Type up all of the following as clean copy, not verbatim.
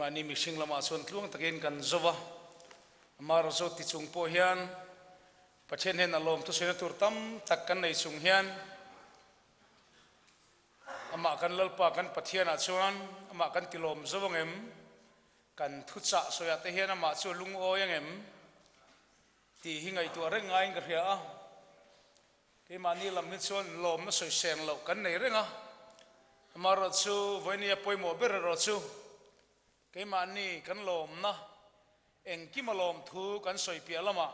Keimahni mihring lamah chuan tluang takin kan zo va, amah erawh chu ti chung pawh hian Pathian hian a lawm thusawina tur tam tak kan nei chung hian amah kan Lalpa kan Pathianah chuan amah kan ti lawm zo ang em? Kan thuchah sawiah te hian amah chu a lungawi ang em? Tih hi ngaihtuah reng ngaiin ka hria a. Keimahni lam hi chuan lawmna sawiseng loh kan nei reng a, amaherawhchu vawinia pawimawh ber erawh chu keimahni kan lawmna engkima lawmthu kan sawi piah lamah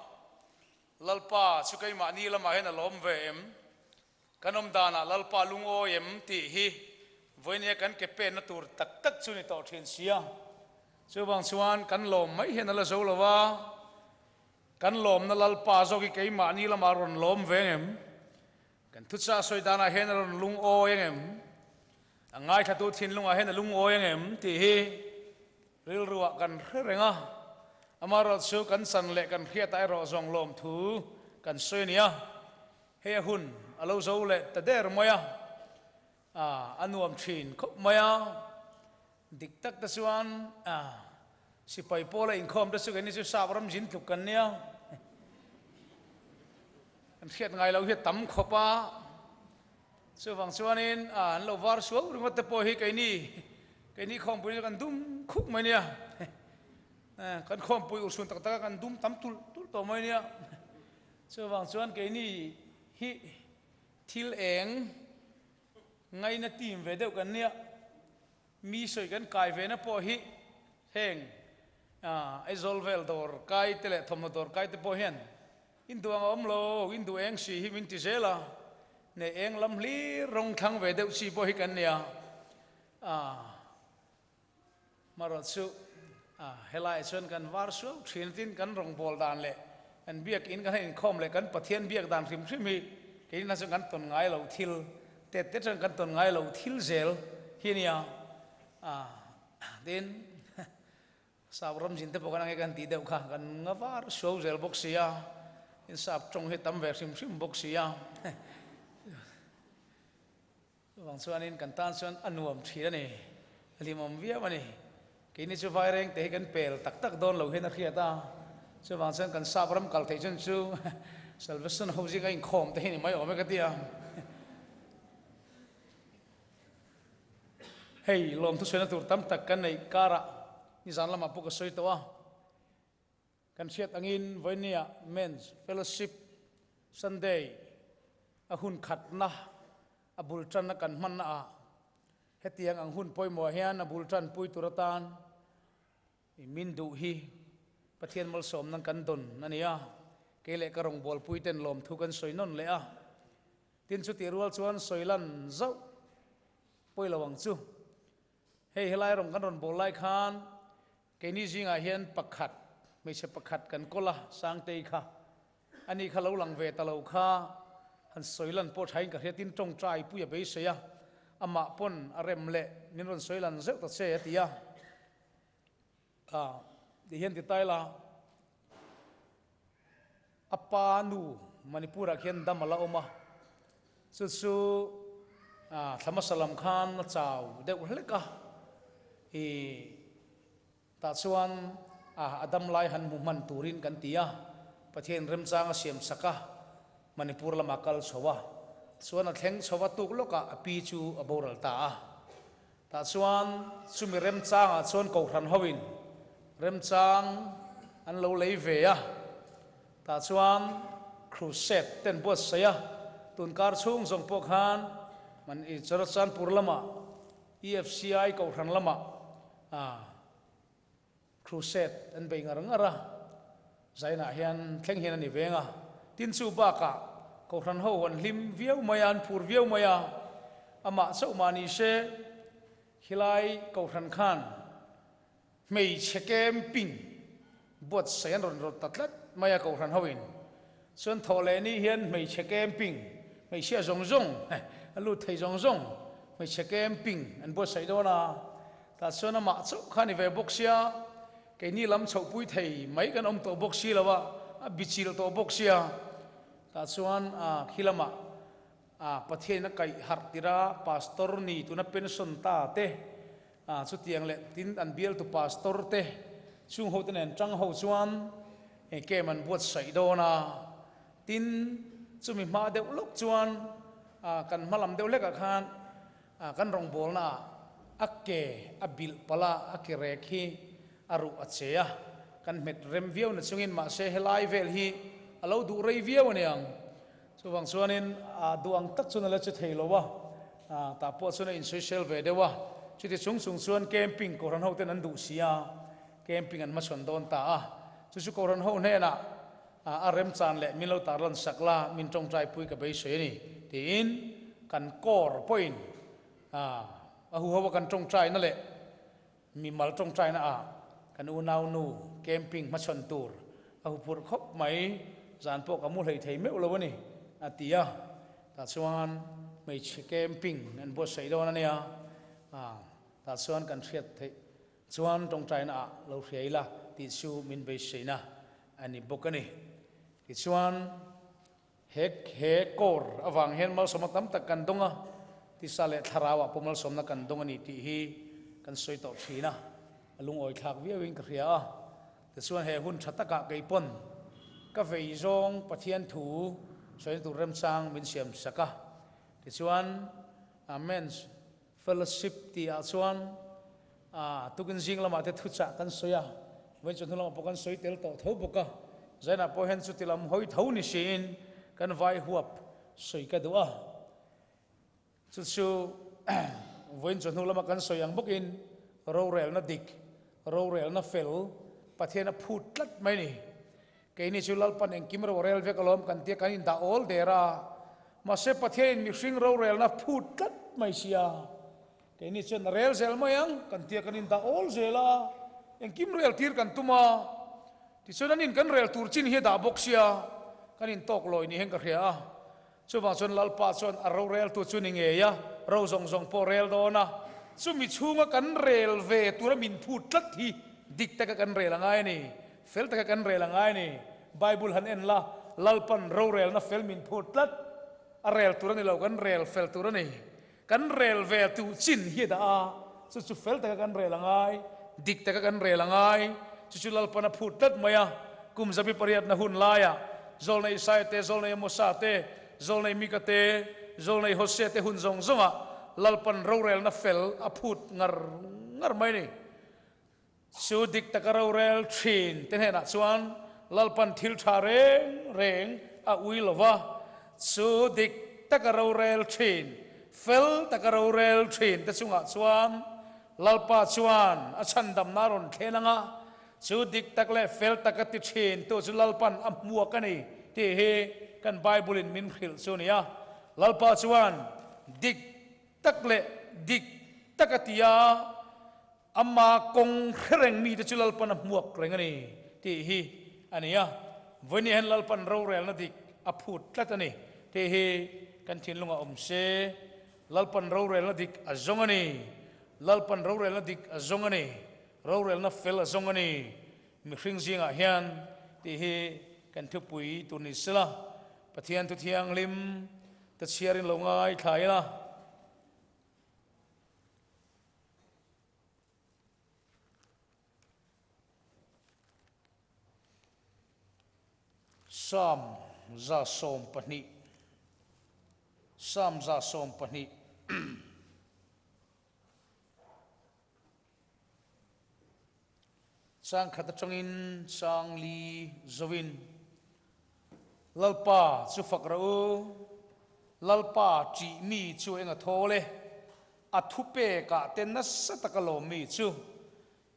Lalpa chu keimahni lamah hian a lawm ve em, kan awm danah Lalpa lungawi em tih hi vawinia kan ke penna tur tak tak chu ni tawh thin sia. Chuvang chuan kan lawm mai hian a la zo lo a. Kan lawmna Lalpa zawk hi keimahni lamah a rawn lawm ve ngem? Kan thuchah sawi danah hian a rawn lungawi ngem? A ngaithlatu thinlungah hian a lungawi ngem? Tih hi rilruah kan hre reng a. Amaherawhchu chu kan chan leh kan hriatah erawh zawng lawmthu kan sawi a ni a. Hei a hun a lo zo leh ta der mai a, a nuam thin khawp mai a. Dik tak te chuan sipai pawla inkhawm te chu keini chu sap ram zin tluk kan nia. Kan hriat ngai lo hi a tam khawp a. Chuvang chuanin an lo var suau ringawt te pawh hi keini keini khawmpui chu kan dum khup mai nia. Kan khawmpui urhsun tak tak a kan dum tam tulh tulh tawh mai nia. Chuvang chuan keini hi thil eng Ngaina team ve deuh kan nia, mi sawi kan kai ve na pawh hi heng Aizawl vel dawr kai te leh thawmhnaw dawr kai te pawh hian in duh ang a awm lo, in duh eng si hi min ti zel a, ne eng lam hlir rawng thlang ve deuh chi pawh hi kan nia. Marawh chu helaiah chuan kan var suau thin tin kan rawngbâwl dan leh kan biakin kan han inkhawm leh kan Pathian biak dan hrim hrim hi keini chuan kan tawn ngai lo thil tet te chuan kan tawn ngai lo thil zel hi a nia. Tin, sap ram zin te pawh kan ange kan tih deuh kha kan nga var suau zel bawk si a, tin sap tawng hi a tam ve hrim hrim bawk si a. Chuvang chuanin kan tan chuan a nuam thin a ni, a hlimawm viau a ni. Keini chu vaireng te hi kan pel tak tak dawn lo hian a hriat a, chuvang chuan kan sap ram kal theih chun chu Salvation ho zinga inkhawm te hi ni mai awm e ka ti a. Hei lawmthu sawina tur tam tak kan neih karah nizan lamah pawh ka sawi tawh a. Kan hriat angin vawinia Men's Fellowship Sunday a hun khatna a bul tanna kan hmanna ah hetiang ang hun pawimawh hian a bul tanpui tur atan min duh hi Pathian malsawmna kan dawn a ni a, kei leh ka rawngbawlpui ten lawmthu kan sawi nawn leh a, tin chutih rual chuan sawi lan zauh pawi lo ang chu. Hei helai rawng kan rawn bawl lai khan Keini zingah hian pakhat, hmeichhe pakhat kan kawl a, Sangtei kha. Ani kha lo lang ve ta lo kha han sawi lan pawh thain ka hria tin tawngtai pui a beisei a, amah pawn a rem leh min rawn sawi lan zeuh ta che a ti a. Ah, ti hian ti tai la, a pa nu Manipur-ah khian dam a la awm a, chu chu thla hmasa lam khan a chau deuh hlek a, ih tah chuan a dam lai han hmu hman turin kan ti a, Pathian remchang a siam sak a, Manipur lamah kal chho a, chuan a thleng chho a tuk lawkah a pi chu a boral ta a, Tah chuan chumi remchangah chuan Kohhran hoin remchang an lo lei ve a, tah chuan crusade ten buatsaih a, tunkar chhung zawng pawh khan man i Churachandpur lamah EFCI Kohhran lamah crusade an bei ngar ngar a, Zainah hian thleng hian a ni veng a, tin chu bakah Kohhran ho an hlim viau mai a, an phur viau mai a, amah chauh mah ni se khilai Kohhran khan hmeichhe camping buatsaih an rawn rawt ta tlat mai a Kohhran hoin chuan thawh leh ni hian hmeichhe camping hmeichhia zawng zawng a lut thei zawng zawng hmeichhe camping an buatsaih dawn a. Tah chuan amah chauh kha ni ve bawk sia, keini lam chhohpui thei mai kan awm tawh bawk si lo a, a bichil tawh bawk sia. Tah chuan khi lamah Pathianin a kaih harh tir a, Pastor ni tuna pension ta te, Chutiang leh tin an bialtu pastor te chung ho te nen tang ho chuan camp an buatsaih dawn a. Tin, chumi hma deuh lawk chuan kan hma lam deuh hlekah khan kan rawngbawlna ah a ke a bilh palh a, a ke rek hi a ruh a che a, kan hmet rem viau na chungin mahse helai vel hi a lo duh rei viau a niang. Chuvang chuanin duh ang tak chuan a la che thei lo a, tah pawh chuan a insawisel ve deuh a. Chuti chung chung chuan camping Kohhran ho ten an duh si a, camping an hmachhawn dawn ta a. Chu chu Kohhran ho hnenah a remchan leh min lo tarlan sak la, min tawngtaipui ka beisei a ni tiin kan kawr pawhin a huho a kan tawngtaina leh Mimal tawngtaina ah kan unau nu camping hmachhawn tur a huphurh khawp mai, zan pawh ka mu hlei thei meuh lo a ni, a ti a. Tah chuan hmeichhe camping an buatsaih dawn a nia, tah chuan kan hriat theih chuan tawngtaina ah lo hria ila tih chu min beiseina a ni bawk a ni. Tichuan. He he kawr avang hian malsawmna tam tak kan dawng a, tisa leh thlarauah pawh malsawmna kan dawng a ni tih hi kan sawi tawh thin a, a lungawi thlak viauin ka hria a. Tichuan he hun tha takah kei pawn ka vei zawng Pathian thu sawina tur remchang min siam sak a. Tichuan Men's Fellowship tih ah chuan tukin zing lamah te thuchah kan sawi a, vawiin chawhnu lamah pawh kan sawi tel tawh tho bawk a, zainah pawh hian chuti lam hawi tho ni siin kan vai huap sawi ka duh a, chu chu vawiin chawhnu lama kan sawi ang bawkin rorelna dik, rorelna fel Pathian a phut tlat mai ni. Keini chu Lalpan engkim rorel vek alawm kan tia kan indah awl der a, mahse Pathianin mihring rorelna phut tlat mai sia. Keini chuan a rel zel mai ang kan tia kan indah awl zel a, engkim rel tir kan tum a, tichuan an in kan rel tur chin hi a dah bawk sia, kan intawk lawi ni hian ka hria a. Chuvang chuan Lalpa chuan a roreltu chu ni ngei a, ro zawng zawng pawh rel dawn a, chumi chhunga kan rel ve tura min phut tlat hi dik taka kan rel a ngai a ni, fel taka kan rel a ngai a ni. Bible han en la, Lalpan rorelna fel min phut tlat, a rel tur a ni lo, kan rel fel tur a ni. Kan rel ve tuh chin hi a dah a, chu chu fel taka kan rel a ngai, dik taka kan rel a ngai, chu chu Lalpan a phut tlat mai a. Kum zabi pariatna hun laiah Zawlnei Isaia te, Zawlnei Amosa te, Zawlnei Mika te, Zawlnei Hosea te hun zawng zawngah Lalpan rorelna fel a phut ngar ngar mai a ni. Chu dik taka rorel thin te hnenah chuan Lalpan thil tha reng reng a ui lo va, chu dik taka rorel thin, fel taka rorel thin te chungah chuan Lalpa chuan a chhandamna a rawn thlen ang a, chu dik tak leh fel taka ti thin tu chu Lalpan a hmuak a ni tih hi kan Bible-in min hrilh chu a ni a. Lalpa chuan dik tak leh dik taka ti a, Ama kawng hre reng mite chu Lalpan a hmuak reng a ni tih hi a ni a. Vawiin hian Lalpan rorelna dik a phut tlat a ni tih hi kan thinlungah awm se. Lalpan rorelna dik a zawng a ni. Lalpan rorelna dik a zawng a ni. Rorelna fel a zawng a ni. Mihring zingah hian tih hi kan thupui tur ni sela, Pathian thu thianghlim te chhiarin lo ngaithla ila. Psalm 120 Psalm 120 Chang khat atangin chang li zoin Lalpa chu fak rawh u, Lalpa ṭih mi chu eng a thawl e, a thupekah te nasa taka lawm mi chu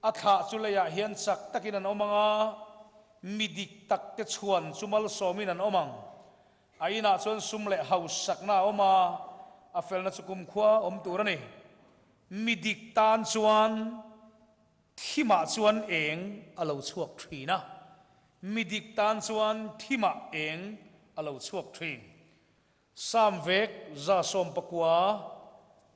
a thlah chu leiah hian chak takin an awm ang a, mi dik tak te chhuan chu malsawmin an awm ang. A inah chuan sum leh hausakna a awm a, a felna chu kumkhua awm tur a ni. Mi dik tan chuan Thimah chuan eng a lo chhuak thin a, mi dik tan chuan thimah eng a lo chhuak thin. Sam vek 119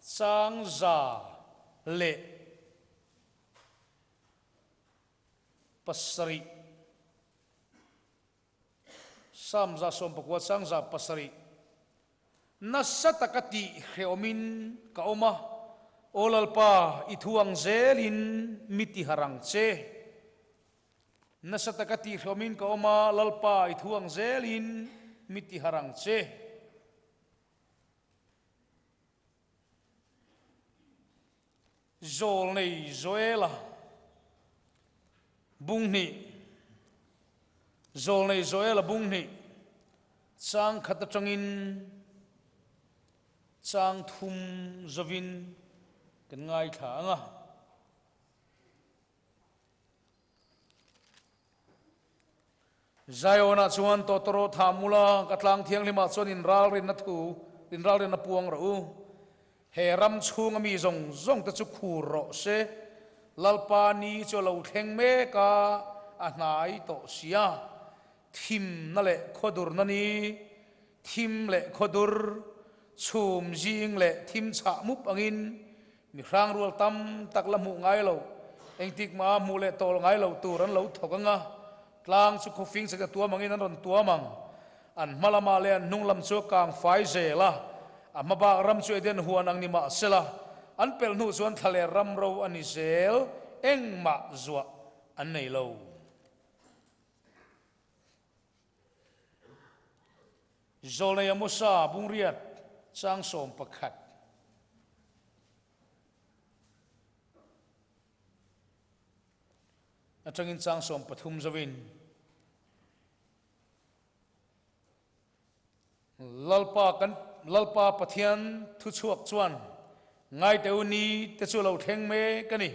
chang 107. Sam 119 chang 7. Nasa taka tih hrehawmin ka awm a. Aw Lalpa, i thu ang zelin mi tiharh ang che. Nasa taka tihhlawmin ka awm a, Lalpa, i thu ang zelin mi tiharh ang che. Zawlnei Joela Bunghnih Zawlnei Joela Bunghnih chang khat atangin chang thum zovin kan ngaithla ang a. Zion-ah chuan tawtawrawh thah mula ka tlang thianghlimah chuan inralrinna thu, inralrinna puang rawh u. He ram chhunga mi zawng zawng te chu khur rawh se. Lalpa ni chu a lo thleng mek a, a hnai tawh si a. Thimna leh khawdurna ni, thim leh khawdur, chhum zing leh thim chhah mup angin Mi hrangrual tam tak la hmuh ngai lo, engtik mah hmuh leh tawl ngai lo tur an lo thawk ang a, tlang chu khawfing chak a tuam angin an rawn tuam ang. An hma lamah leh an hnung lam chu a kang fai zel a, a hma bak ram chu Eden huan ang ni mah sela, an pelh hnu chuan thla leh ram ro a ni zel, engmah zuah an nei lo. Zawlnei Amosa Bungriat chang 11. Atangin chang 13 zovin Lalpa kan Lalpa Pathian thuchhuak chuan ngaiteu ni te chu lo thleng mek a ni.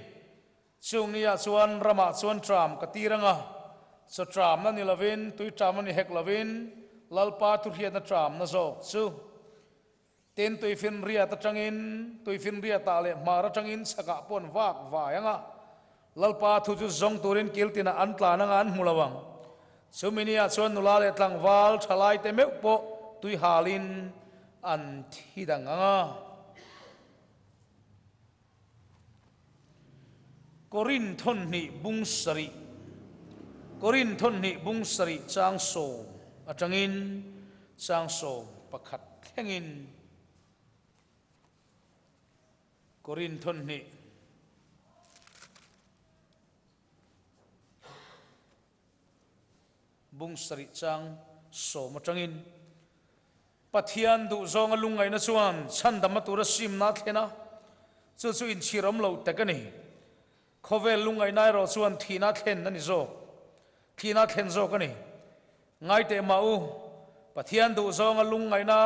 Chung niah chuan ramah chuan tram ka tir ang a, chaw tramna ni lovin, tui tramna ni hek lovin, Lalpa thuhriatna tramna zawk chu. Tin, tuifinriat atangin, tuifinriatah leh hmar atangin chhakah pawh an vak vai ang a, Lalpa thu chu zawng turin kil tinah an tlan anga an hmu lo ang. Chumi niah chuan nula leh tlangval thalaite meuh pawh tui halin an thi dang ang a. Korin thawnhnih bung sarih Korin thawnhnih bung sarih chang sawm atangin chang 11 thlengin Korin thawnhnih Bung sarih chang sawm atangin Pathian duhzawnga lungngaihna chuan chhandamna tura simna a thlen a, chu chu inchhir awm lo tak a ni. Khawvel lungngaihna erawh chuan thihna a thlen a ni zawk, thihna a thlen zawk a ni. Ngaiteh mah u, Pathian duhzawnga lungngaihna,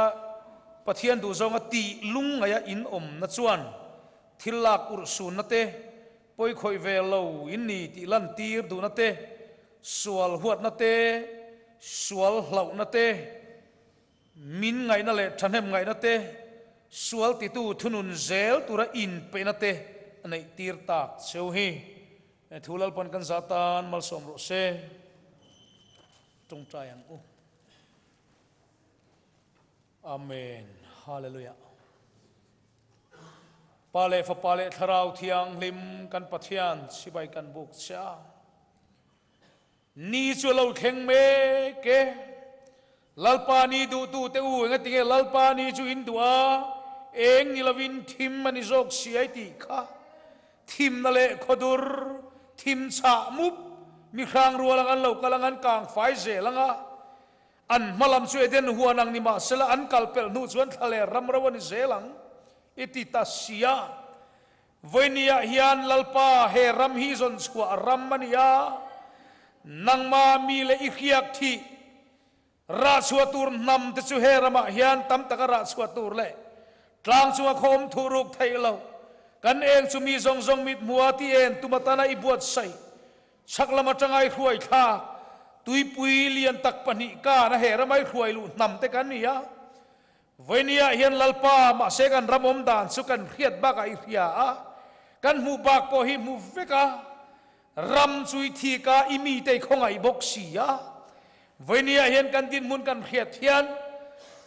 Pathian duhzawnga tih lungngaih a inawmna chuan thil lak urhsunna te, pawi khawih ve lo in ni tih lantir duhna te, sual huatna te, sual hlauhna te, min ngaihna leh thahnem ngaihna te, sual titu thunun zel tura inpeihna te a neih tir tak cheu hi. He thu Lalpan kan zah tan malsawm rawh se. Tawngtai ang u. Amen. Hallelujah. Pa leh Fapa leh Thlarau Thianghlim kan Pathian chibai kan buk che a. Ni chu a lo thleng mek e. Lalpa ni duhtu te u, engatinge Lalpa ni chu in duh a, eng ni lovin thim a ni zawk si ai tih kha. Thimna leh khawdur, thim chhah mup, mi hrang rual ang an lo kal ang an kang fai zel ang a. An hma lam chu Eden huan ang ni mahsela an kal pelh hnu chuan thla leh ram ro a ni zel ang i ti ta si a. Vawinia hian Lalpa he ram hi zawn chhuah ram a ni a, nangma mi leh i hriak thih rah chhuah tur hnam te chu he ramah hian tam taka rah chhuah tur leh tlang chunga khaw awm thuh ruk theih lo kan eng chu mi zawng zawng mit hmua ti en tum atana i buatsaih chhak lam atanga i hruai thlak tuipui lian tak pahnih kan a he rama i hruai luh hnam te kan ni a. Vawinia hian Lalpa, mahse kan ram awm dan chu kan hriat bakah i hria a, kan hmuh bak pawh hi hmu vek a, ram chu i thik a, i mite i khawngaih bawk si a. Vawinia hian kan dinhmun kan hriat hian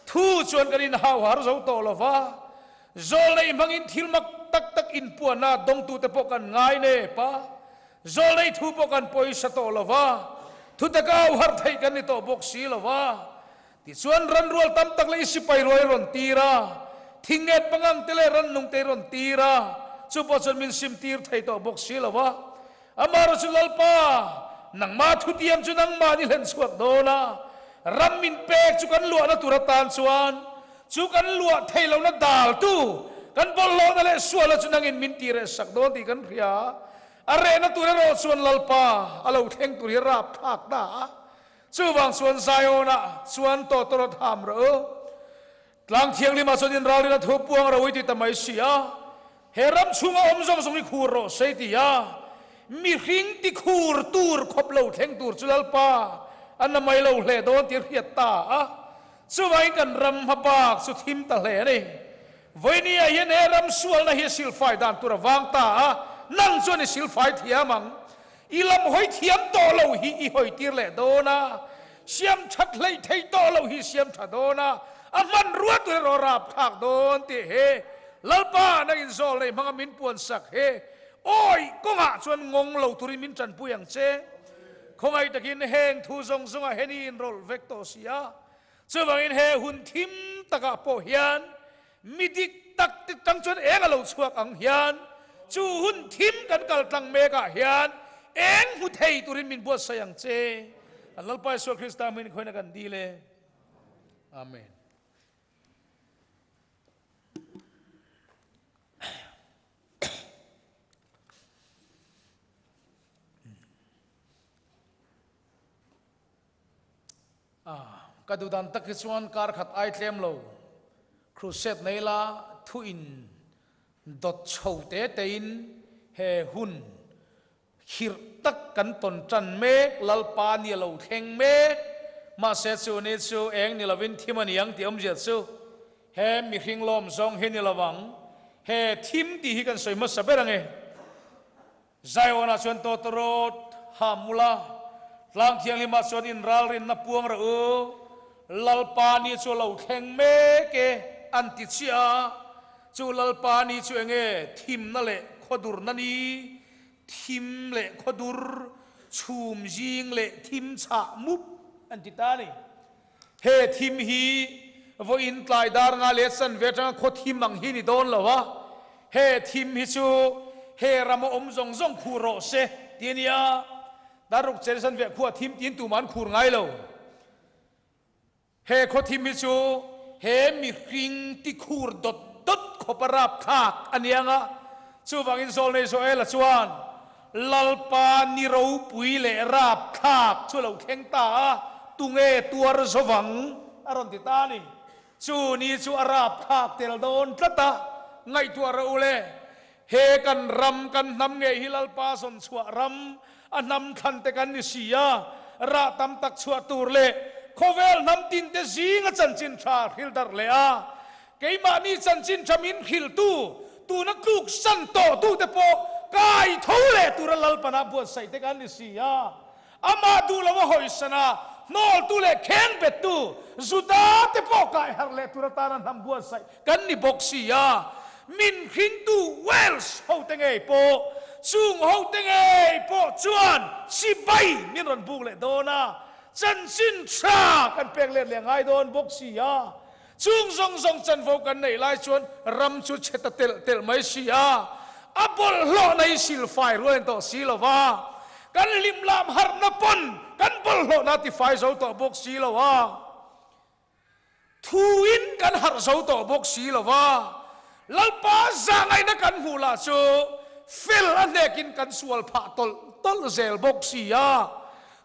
thu chuan kan inhau har zo tawh lo va, zawlneih hmangin thil mak tak tak inpuanna dawngtute pawh kan ngai nep a, zawlneih thu pawh kan pawisa tawh lo va, thutaka au har theih kan ni tawh bawk si lo va. Tichuan ranrual tam tak leh i sipai ruai rawn tir a, thingnget pangang te leh rannung te i rawn tir a. Chu pawh chuan min sim tir thei tawh bawk si lo a. Amaherawhchu Lalpa, nangmah thutiam chu nangmah ni hlen chhuak dawn a, ram min pek chu kan luahna tur atan chuan chu kan luah thei lohna daltu kan bawlhhlawhna leh sualna chu nangin min ti reh sak dawn tih kan hria. A rehna tur erawh chuan Lalpa a lo thleng tur hi rapthlak ta a. Chuvang chuan Zion-ah chuan tawtawrawt ham rawh u. Tlang thianghlimah chuan inralrin a thu puang ro i ti ta mai si a, he ram chhunga awm zawng zawng i khur rawh se ti a, mihring ti khur tur khawp lo thleng tur chu Lalpa a na mai lo hle dawn tih a hriat ta a, chuvangin kan ram hma bak chu thim ta hle a ni. Vawinia hian he ram sualna hi a silfai dan tur a vang ta a, nang chuan i silfai thiam ang. I lam hawi thiam tawh lo hi i hawi tir leh dawn a, siam that hleih theih tawh lo hi siam tha dawn a, a hmanrua tur erawh rap thlak dawn tih he Lalpa nangin zawl nei hmanga min puan sak he awi kawngah chuan ngawng lo turin min tanpui ang che. Khawngaih takin heng thu zawng zawngah hian i inrawlh vek tawh si a, chuvangin he hun thim takah pawh hian Mi dik tak te tang chuan eng a lo chhuak ang hian chu hun thim kan kal tlang mek ah hian eng hmu thei turin min buatsaih ang che. Kan Lalpa Isua Krista hmingin khawina kan dil e. Amen. Ka duhdan tak hi chuan kar khat ai tlem lo crusade nei la thu in dawt chho te te in he hun khirh tak kan tawn tan mek Lalpa ni a lo thleng mek mahse chu ni chu eng ni lovin thim a ni ang tih awmzia chu he mihring lawm zawng hi ni lovang he thim tih hi kan sawi hmasa ber ange. Zion-ah chuan tawtawrawt ham ula, tlang thianghlimah chuan inralrinna puang rawh u, Lalpa ni chu a lo thleng mek e, an ti chiah a. Chu Lalpa ni chu enge thimna leh khawdurna ni, thim leh khawdur, chhum zing leh thim chhah mup an ti ta a ni. He thim hi vawiin tlai dar nga leh chanve atanga khaw thim ang hi ni dawn lo a, he thim hi chu he rama awm zawng zawng khur rawh se ti a nia. Dar ruk chen sanve khua thim tiin tumah an khur ngai lo. He khaw thim hi chu he mihring ti khur dawt dawt khawp a rapthlak a nia nga, chuvangin Zawlnei Joela chuan Lalpa ni ropui leh rapthlak chu a lo thleng ta a, tunge tuar zovang? a rawn ti ta a ni. Chu ni chu a rapthlak tel dawn tlat a, ngaihtuah rawh u le. He kan ram, kan hnam ngei hi Lalpa zawn chhuah ram, a hnam thlan te kan ni si a, rah tam tak chhuah tur leh khawvel hnam tin te zinga chanchin tha hril darh leh a, Keimahni chanchin tha min hrilhtu, tuna tluk san tawhtute pawh kai tho leh tura Lalpana buatsaih te kan ni si a. Amah duh lo a hawisan a, hnawltu leh kheng bettu Juda te pawh kai harh leh tur atana hnam buatsaih kan ni bawk si a. Min hringtu Welsh hote ngei pawh, chung hote ngei pawh chuan chibai min rawn buk leh dawn a, chanchin tha kan pek let leh ngai dawn bawk si a. Chung zawng zawng chanvo kan neih lai chuan ram chu chhe ta telh telh mai si a, a bawlhhlawhna hi silfai rual in tawh si lo va, kan hlimlam harhna pawn kan bawlhhlawhna a tifai zo tawh bawk si lo a, thuin kan harh zo tawh bawk si lo va, Lalpa zahngaihna kan hmuh lah chu fel a hnekin kan sual phah tawlh tawlh zel bawk si a.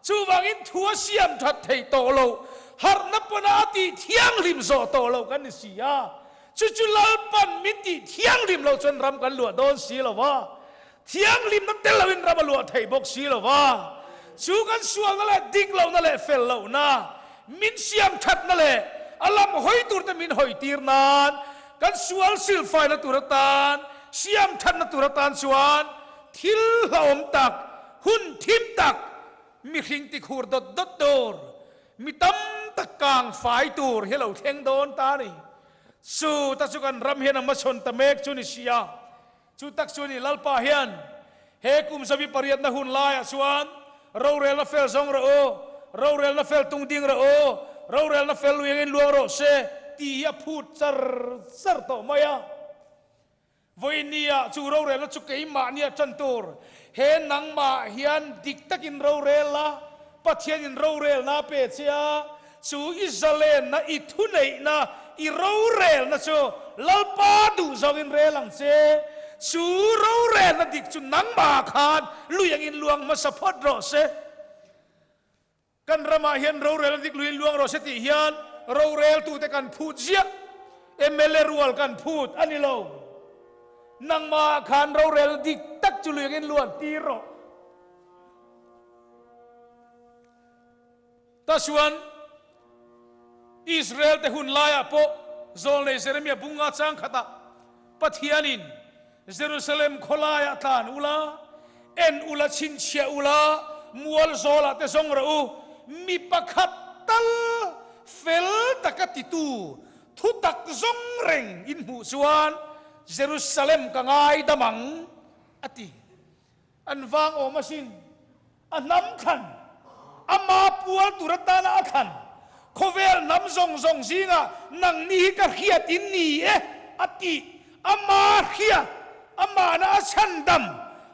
Chuvangin thu a siam that theih tawh loh, harhna pawna a tih thianghlim zawh tawh loh kan ni si a. Chu chu Lalpan min tih thianghlim loh chuan ram kan luah dawn si lo va, thianghlimna tel loin ram a luah theih bawk si lo va. Chu kan sualna leh dik lohna leh fel lohna, min siam thatna leh a lam hawi turte min hawi tir nan, kan sual silfaina tur atan, siam thatna tur atan chuan thil hlauhawm tak, Hun thim tak, mihring tikhur dawt dawt tur, mi tam tak kang fai tur hi lo thleng dawn ta a ni. Chu tak chu kan ram hian a hmachhawn ta mek chu ni sia. Chu tak chu ni Lalpa hian he kum zavi pariatna hun laiah chuan rorelna fel zawng rawh u, rorelna fel tung ding rawh u, rorelna fel lui angin luang rawh se tih hi a phut char char tawh mai a. Vawinia chu rorelna chu keimahnia ṭan tur. He nangmah hian dik takin rorel la, Pathianin rorelna a pe che a, chu i zalenna, i thuneihna, i rorelna chu Lalpa duh zawngin rel ang che. Chu rorelna dik chu nangmahah khan lui angin luang hmasa phawt rawh se. Kan ramah hian rorel a dik luin luang rawh se tih hian roreltute kan phut ziah. Mla rual kan phut a ni lo. Nangmah khan rorel dik tak chu luiangin luan tir rawh. Tasuan Israel te hun laiah pawh Zawlnei Jeremia bunga chang khatah Pathianin Jerusalem khawlaiah tlan ula, en ula, chhinchhiah ula, mual zawlah te zawng rawh u, mi pakhat tal fel taka titu thutak zawng reng in hmuh chuan Jerusalem ka ngaidam ang, a ti. An vang awm asin. A hnam thlan, ama pual tur atana a thlan, khawvel hnam zawng zawng zingah nangni hi ka hriat in ni e, a tih. Ama hriat, amahna a chhandam,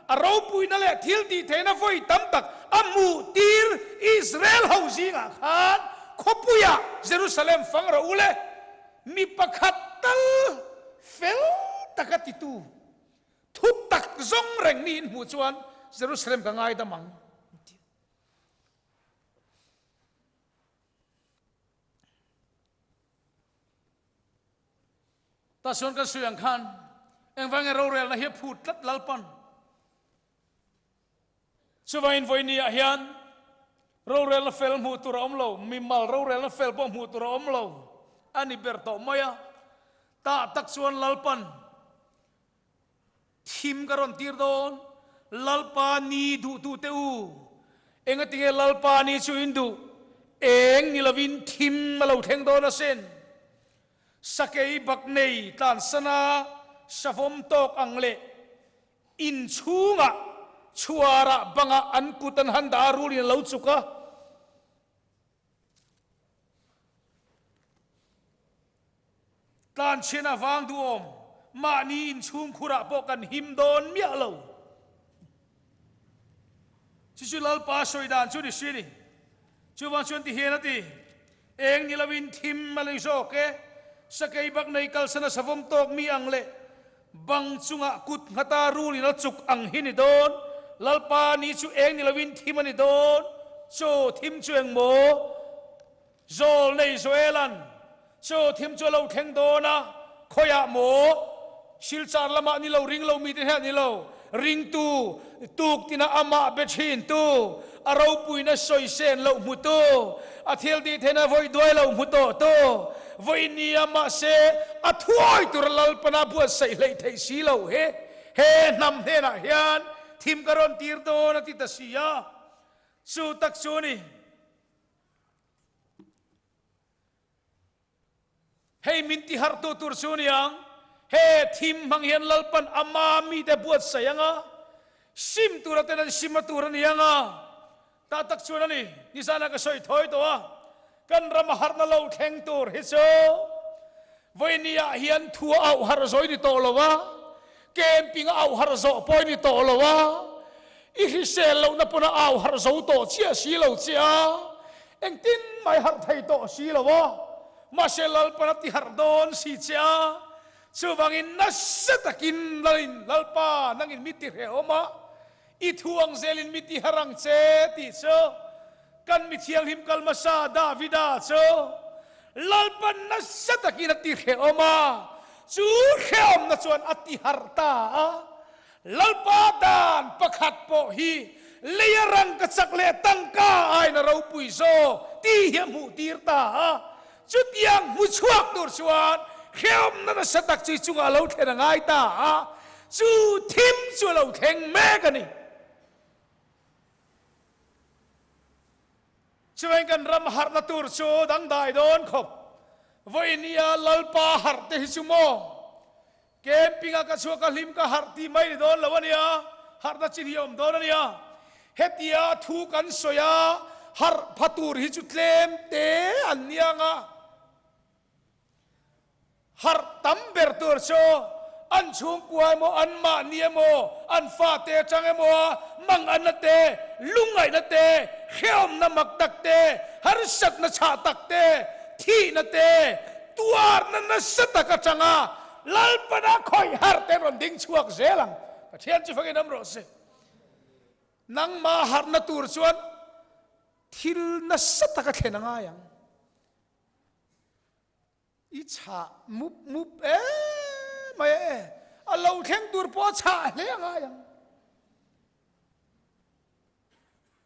a ropuina leh thil tih theihna vawi tam tak a hmuh tir Israel ho zingah khan khawpuiah Jerusalem fang rawh u le, mi pakhat tal fel taka titu. Thu tak zawng reng mi in hmuh chuan Jerusalem ka ngaidam ang, an ti. Tah chuan kan sawi ang khan engvang nge rorelna hi a phut tlat Lalpan. Chuvangin vawinia hian rorelna fel hmuh tur a awm lo, mimal rorelna fel pawh hmuh tur a awm lo a ni ber tawh mai a. Tah tak chuan Lalpan thim ka rawn tir dawn, Lalpa ni duhtute u, engatinge Lalpa ni chu in duh? Eng ni lovin thim a lo thleng dawn asin. Sakei bak nei tlansana savawm tawk ang leh In chhungah chhuarah bangah an kut an han dah a, rulin a lo chuk a. Tlanchhian a vang duhawm, mahni in chhungkhurah pawh kan him dawn miah lo. Chu chu Lalpa sawi dan chu ni si ni. Chuvang chuan ti hian a ti, Eng ni loin thim a lei zawk e, sakei bak nei kalsan a savawm tawk mi ang leh Bang chungah kut nghata rulin a chuk ang hi ni dawn, Lalpa ni chu eng ni loin thim a ni dawn, Chaw thim chu eng maw? Zawl nei Joelan, Chaw thim chu a lo thleng dawn a, khawiah maw? Silchar lamah ni lo, ring lo mite hian ni lo, ringtu tuk tina amah be thintu, a ropuina sawi sen loh hmutu, a thil tih theihna vawi duai lo hmu tawhtu, vawi nia mahse a thuawi tura Lalpana buatsaih hleih theih si lo hi he hnam hnenah hian thim ka rawn tir dawn a ti ta si a, chu tak chu a ni. Hei min ti harhtu tur chu niang, he thim hmang hian Lalpan ama mite buatsaih ang a, sim tura ten an sim a tur a ni ang a, tah tak chuan a ni, nizanah ka sawi thawi tawh a, kan rama harhna lo thleng tur hi chu vawinia hian thu a auh harh zawi ni tawh lo a, camping a auh harh zawh pawh ni tawh lo a, i hrisel lohna pawn a auh harh zo tawh chiah si lo che a, Engtin mai harh thei tawh si lo a, mahse Lalpan a ti harh dawn si che a, chuvangin nasa takin Lalin, Lalpa, nangin mi ti hrehawm a, i thu ang zelin mi ti harh ang che tih chu kan mi thianghlim kal hmasa Davida chu Lalpan nasa takin a ti hrehawm a, chu hrehawmna chuan a ti harh ta a. Lalpa dan pakhat pawh hi leia rang ka chak leh tangka aiin a ropui zawk tih hi a hmuh tir ta a. Chutiang hmu chhuak tur chuan hrehawmna nasa tak chu i chungah a lo thlen a ngai ta a, chu thim chu a lo thleng mek a ni. Chuan kan ram harhna tur chu dangdai dawn khawp. Vawinia Lalpa harh te hi chu maw? Camping a ka chhuak a hlim ka harh tih mai ni dawn lo a nia, harhna chin hi a awm dawn a nia. Hetia thu kan sawi a, harh pha tur hi chu tlem te an nia ang a. Harh tam ber tur chu An chhungkua emaw, an mahni emaw, an fate atang emaw, manganna te, lungngaihna te, hrehawmna mak tak te, harsatna chhah tak te, thihna te, tuarna nasa tak atanga Lalpana khawih harh te rawn ding chhuak zel ang. Pathian chu fakin awm rawh se. Nangmah harhna tur chuan thil nasa taka thlen a ngai ang. I chhah mup mup em mai e, a lo thleng tur pawh a chhah hle a ngai ang.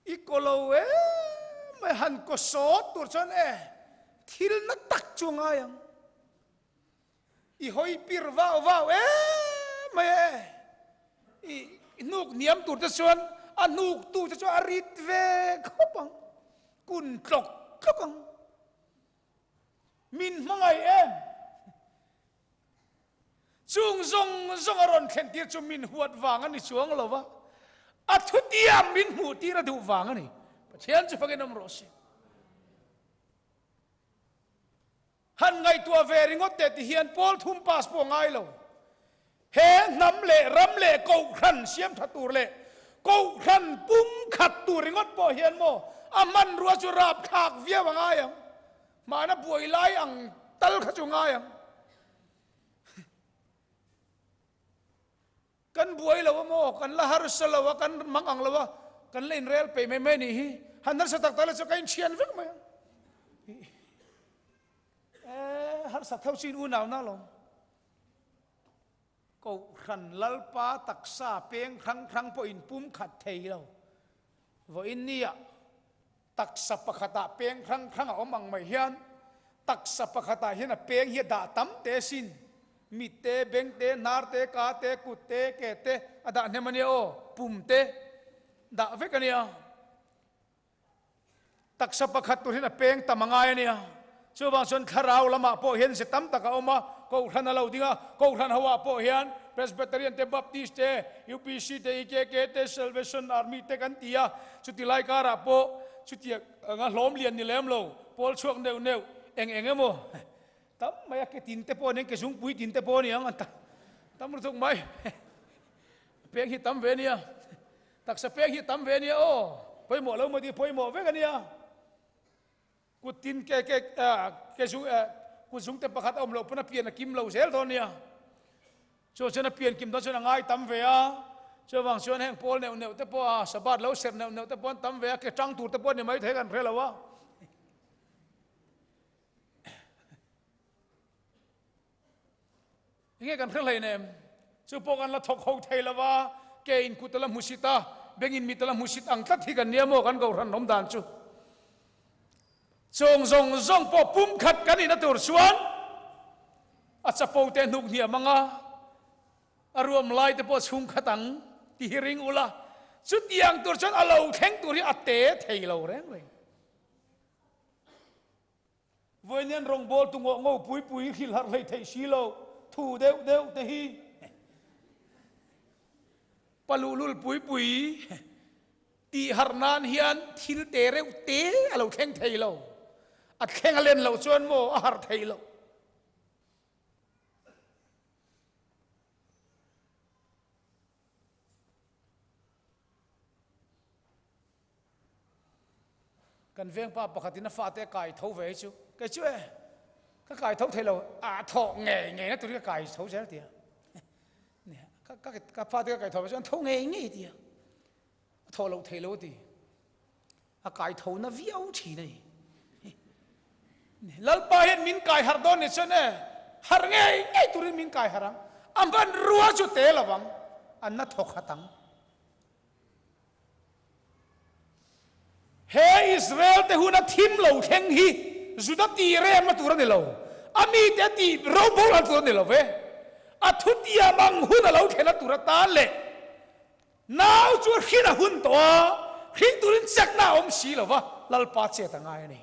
I kaw lo em mai, han kaw sawt tur chuan e, thil na tak chu a ngai ang. I hawi pir vau vau em mai e, i hnuk hniam tur te chuan a hnuk tu te chu a rit ve khawp ang, kun tlawk tlawk ang. Min hmangaih em? Chung zawng zawng a rawn thlen tir chu min huat vang a ni chuang lo va, a thutiam min hmuh tir a duh vang a ni. Pathian chu fakin awm rawh se. Han ngaihtuah ve ringawt teh ti hian pawl thum pass pawh a ngai lo. He hnam leh ram leh kohhran siam tha tur leh kohhran pum khat tur ringawt pawh hian maw a hmanrua chu rapthlak viau a ngai ang. Hmana buai lai ang tal kha chu ngai ang. Kan buai lo a maw, kan la harsa lo a, kan mang ang lo a, kan la inrel peih mai mai a nih hi. Han harsa tak tak la chu ka inthian vek mai ang. E, harsa tho chu in unau na lo. Kohhran Lalpa taksa peng hrang hrang pawh in pum khat thei lo. Vawiin nia taksa pakhatah peng hrang hrang a awm ang mai hian taksa pakhatah hian a peng hi a dah tam te sin. Mit te, beng te, hnar te, ka te, kut te, ke te a dah hnem a nia aw, pum te dah vek a nia. Taksa pakhat tur hian a peng tam a ngai a nia. Chuvang chuan thlarau lamah pawh hian ze tam tak a awm a, Kohhran a lo ding a, Kohhran hoah pawh hian Presbyterian te, Baptist te, UPC te, EKK te, Salvation Army te kan ti a, chuti lai karah pawh chutiang anga hlawm lian ni lem lo, pawl chhuak neuh neuh eng eng emaw tam mai a, ke tin te pawh a nia, ke zungpui tin te pawh a ni ang, an tam lutuk mai, a peng hi tam ve a nia. Taksa pek hi tam ve a nia aw, pawimawh lo maw tih pawimawh vek a nia. Kut tin ke ke ke zung kut zung te pakhat a awm loh pawn a pian a kim lo zel dawn a nia. Chu chuan a pian kim dawn chuan a ngai tam ve a, chuvang chuan heng pawl neuh neuh te pawh a Sabbath lo serh neuh neuh te pawh an tam ve a, ke tang tur te pawh a ni maithei kan hre lo a. Enge kan hre hleinem? Chu pawh kan la thawk ho thei lo va, ke in kut a la hmusit a, beng in mit a la hmusit ang tlat hi kan nia maw kan kohhran awm dan chu. Chung zawng zawng pawh pumkhat kan ina tur chuan a chapo te hnuk hniam ang a, a ruam lai te pawh chhungkhat ang ti hi ring ula, chutiang tur chuan a lo thleng tur hi a te thei lo reng reng. Vawiin rawngbawl tu ngawh ngo pui pui hrilh harh hlei theih si lo, thu deuh deuh te hi pa luhlul pui pui tih harh nan hian thil te reuh te a lo thleng thei lo, a thleng a len loh chuan maw a harh thei lo. Kan vengpa pakhatin a fate a kai tho ve hi chu kei chu e ka kai tho thei lo a thawh ngei ngei na turin ka kai tho zel tia ka ka fate ka kai tho ve chu an tho ngei ngei tia a thawh loh thei lo a ti a kai tho na viau thin a ni Lalpa hian min kai harh dawn ni chuan e harh ngei ngei turin min kai harh ang a hmanrua chu te lovang an na thawk hat ang. He Israel te huna thim lo thleng hi Juda tih remna tur a ni lo, a mite a tih roboral tur a ni lo ve. A thutiam ang hun a lo thlen a tur atan leh nau chu a hrin a hun tawh a, hring turin chakna a awm si lo va, Lalpa chet a ngai a ni.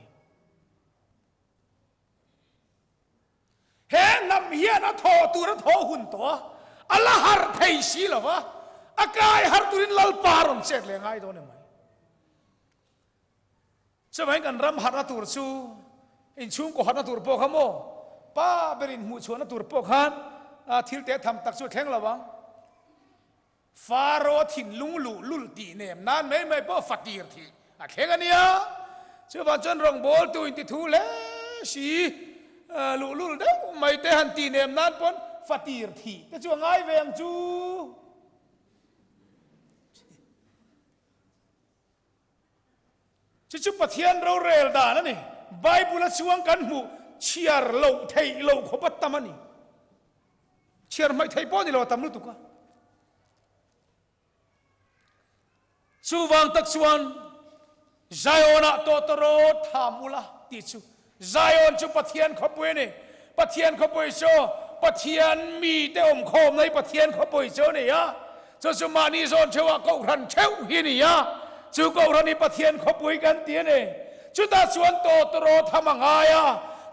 He hnam hian a thawh tur a thawh hun tawh a, a la harh thei si lo va, a kai harh turin Lalpa a rawn chet leh ngai dawn em mai. Chuvangin kan ram harhna tur chu inchhungkaw harhna tur pawh kha maw, pa berin hmuhchhuahna tur pawh khan. thil teh tham tak chu a thleng lo ang. Faro thinlung luh lul tih nem nan mai mai pawh fatir thih a thleng a nia. Chuvang chuan rawngbawltu inti thu hle si luh lul deuh mai te han tih nem nan pawn fatir thih te chu a ngai ve ang chu. Chu chu Pathian rorel dan a ni. Bible a chuang kan hmuh chhiar loh theih loh khawp a tam a ni. Chhiar hmaih theih pawh ni lo a tam lutuk a. Chuvang tak chuan Zion-ah tawtawrawt tham ula tih chu Zion chu Pathian khawpui a ni. Pathian khawpui chu Pathian mite awmkhawmna hi Pathian khawpui chu a ni a. Chu chu mahni zawn theuhah kohhran theuh hi a ni a. Chu kohhran hi Pathian khawpui kan ti a ni. Chutah chuan tawtawrawt ham a ngai a.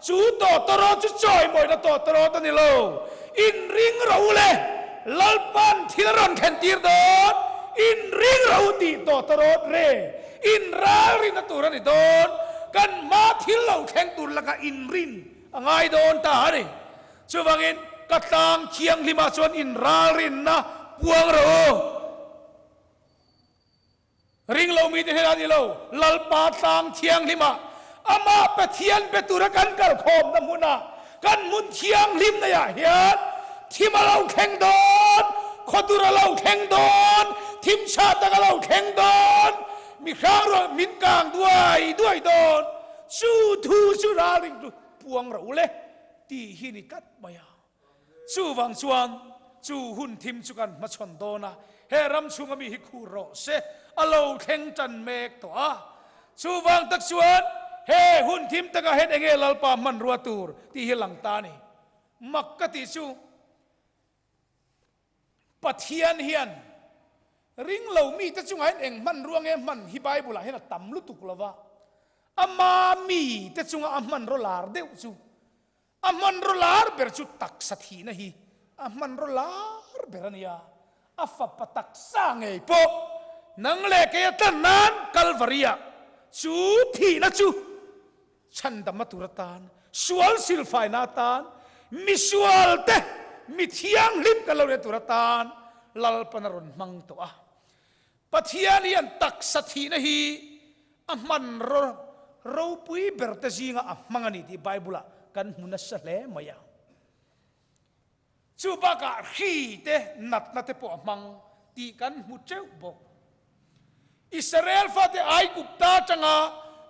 Chu tawtawrawt chu chawimawina tawtawrawt a ni lo. Inring rawh u le, Lalpan thil a rawn thlen tir dawn. Inring rawh u tih tawtawrawt re. Inralrinna tur a ni dawn. Kan hma thil lo thleng tur lakah inrin a ngai dawn ta a ni. Chuvangin ka tlang thianghlimah chuan inralrinna puang rawh u. Ring lo mite hian a ni lo, Lalpa tlang thianghlimah Amah Pathian be tura kan kal khawmna hmunah kan hmun thianghlim neiah hian thim a lo thleng dawn, khawdur a lo thleng dawn, thim chhah tak a lo thleng dawn, mi hrang rual min kang duai duai dawn, chu thu chu ralring chu puang ro le tih hi ni tlat mai a. Chuvang chuan chu hun thim chu kan hmachhawn dawn a, he ram chhunga mi hi khur rawh se, a lo thleng tan mek tawh a. Chuvang tak chuan he hun thim takah hian enge Lalpa hmanrua tur tih hi lang ta a ni. Mak ka tih chu Pathian hian ring lo mite chungah hian eng hmanrua nge hman hi Bible ah hian a tam lutuk lo va, ama mite chunga a hmanraw lar deuh chu A hmanraw lar ber chu taksa thihna hi a hmanraw lar ber a nia. A fapa taksa ngei pawh nang leh kei a tlan nan Kalvari-ah chu thihna chu chhandamna tur atan, sual silfaina atan, misual te mi thianghlim kan lo nen tur atan Lalpan a rawn hmang tawh a. Pathian hian taksa thihna hi a hmanraw ropui berte zinga a hmang a ni tih Bible-ah kan hmu nasa hle mai a. Chu bakah hri te, natna te pawh a hmang tih kan hmu teuh bawk. Israel fate Aigupta atanga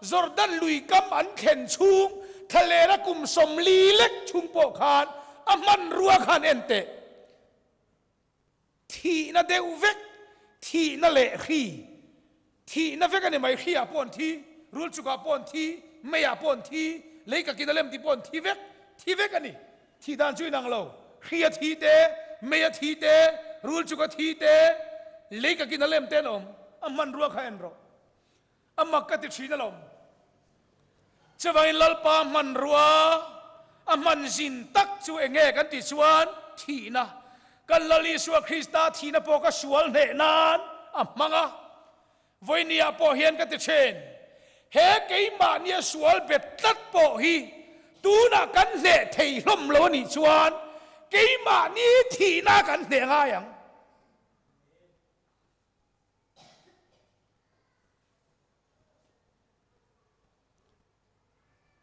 Jordan lui kam an thlen chhung thlalera kum 40 lek chhung pawh khan a hmanrua khan en teh. Thihna deuh vek, thihna leh hri. Thihna vek a ni mai, hri ah pawh an thi, rul chuk ah pawh an thi, mei ah pawh an thi, lei ka kin a lem tih pawh an thi vek, thi vek a ni. Thih dan chu inang lo, hri a thi te, mei a thi te, rul chuk a thi te, lei ka kin a lem te an awm, a hmanrua kha en rawh. A mak ka ti thin alawm. Chuvangin Lalpa hmanrua a hman zin tak chu eng nge kan tih chuan thihna, kan Lal Isua Krista thihna pawh ka sual hneh nan a hmang a. Vawinia pawh hian ka ti thin, he keimahnia sual bet tlat pawh hi tunah kan hneh thei hlawm lo a nih chuan keimahni thihna kan hneh ngai ang.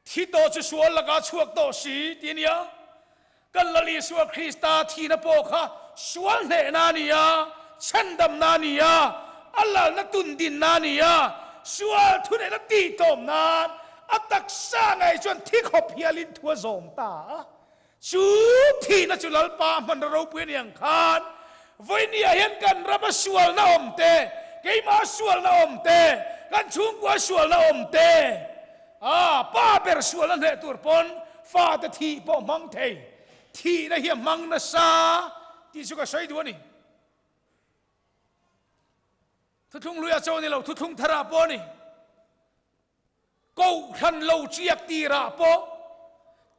Thi tawh chu sual lakah chhuak tawh si ti a nia. Kan Lal Isua Krista thihna pawh kha sual hnehna a ni a, chhandamna a ni a, a lalna tundinna a ni a, sual thuneihna tihtawm nan a taksa ngei chuan thi khawp hialin thu a zawm ta a. Chu thihna chu Lalpa hmanraw ropui a ni ang khan vawinia hian kan rama sualna awm te, keimah sualna awm te, kan chhungkua sualna awm te, a pa ber sualna hneh tur pawn fate thih pawh hmang thei, thihna hi a hmang nasa tih chu ka sawi duh a ni. Thuthlung hluiah chaw a ni lo, thuthlung tharah pawh a ni. Kohhran lo chiak tirah pawh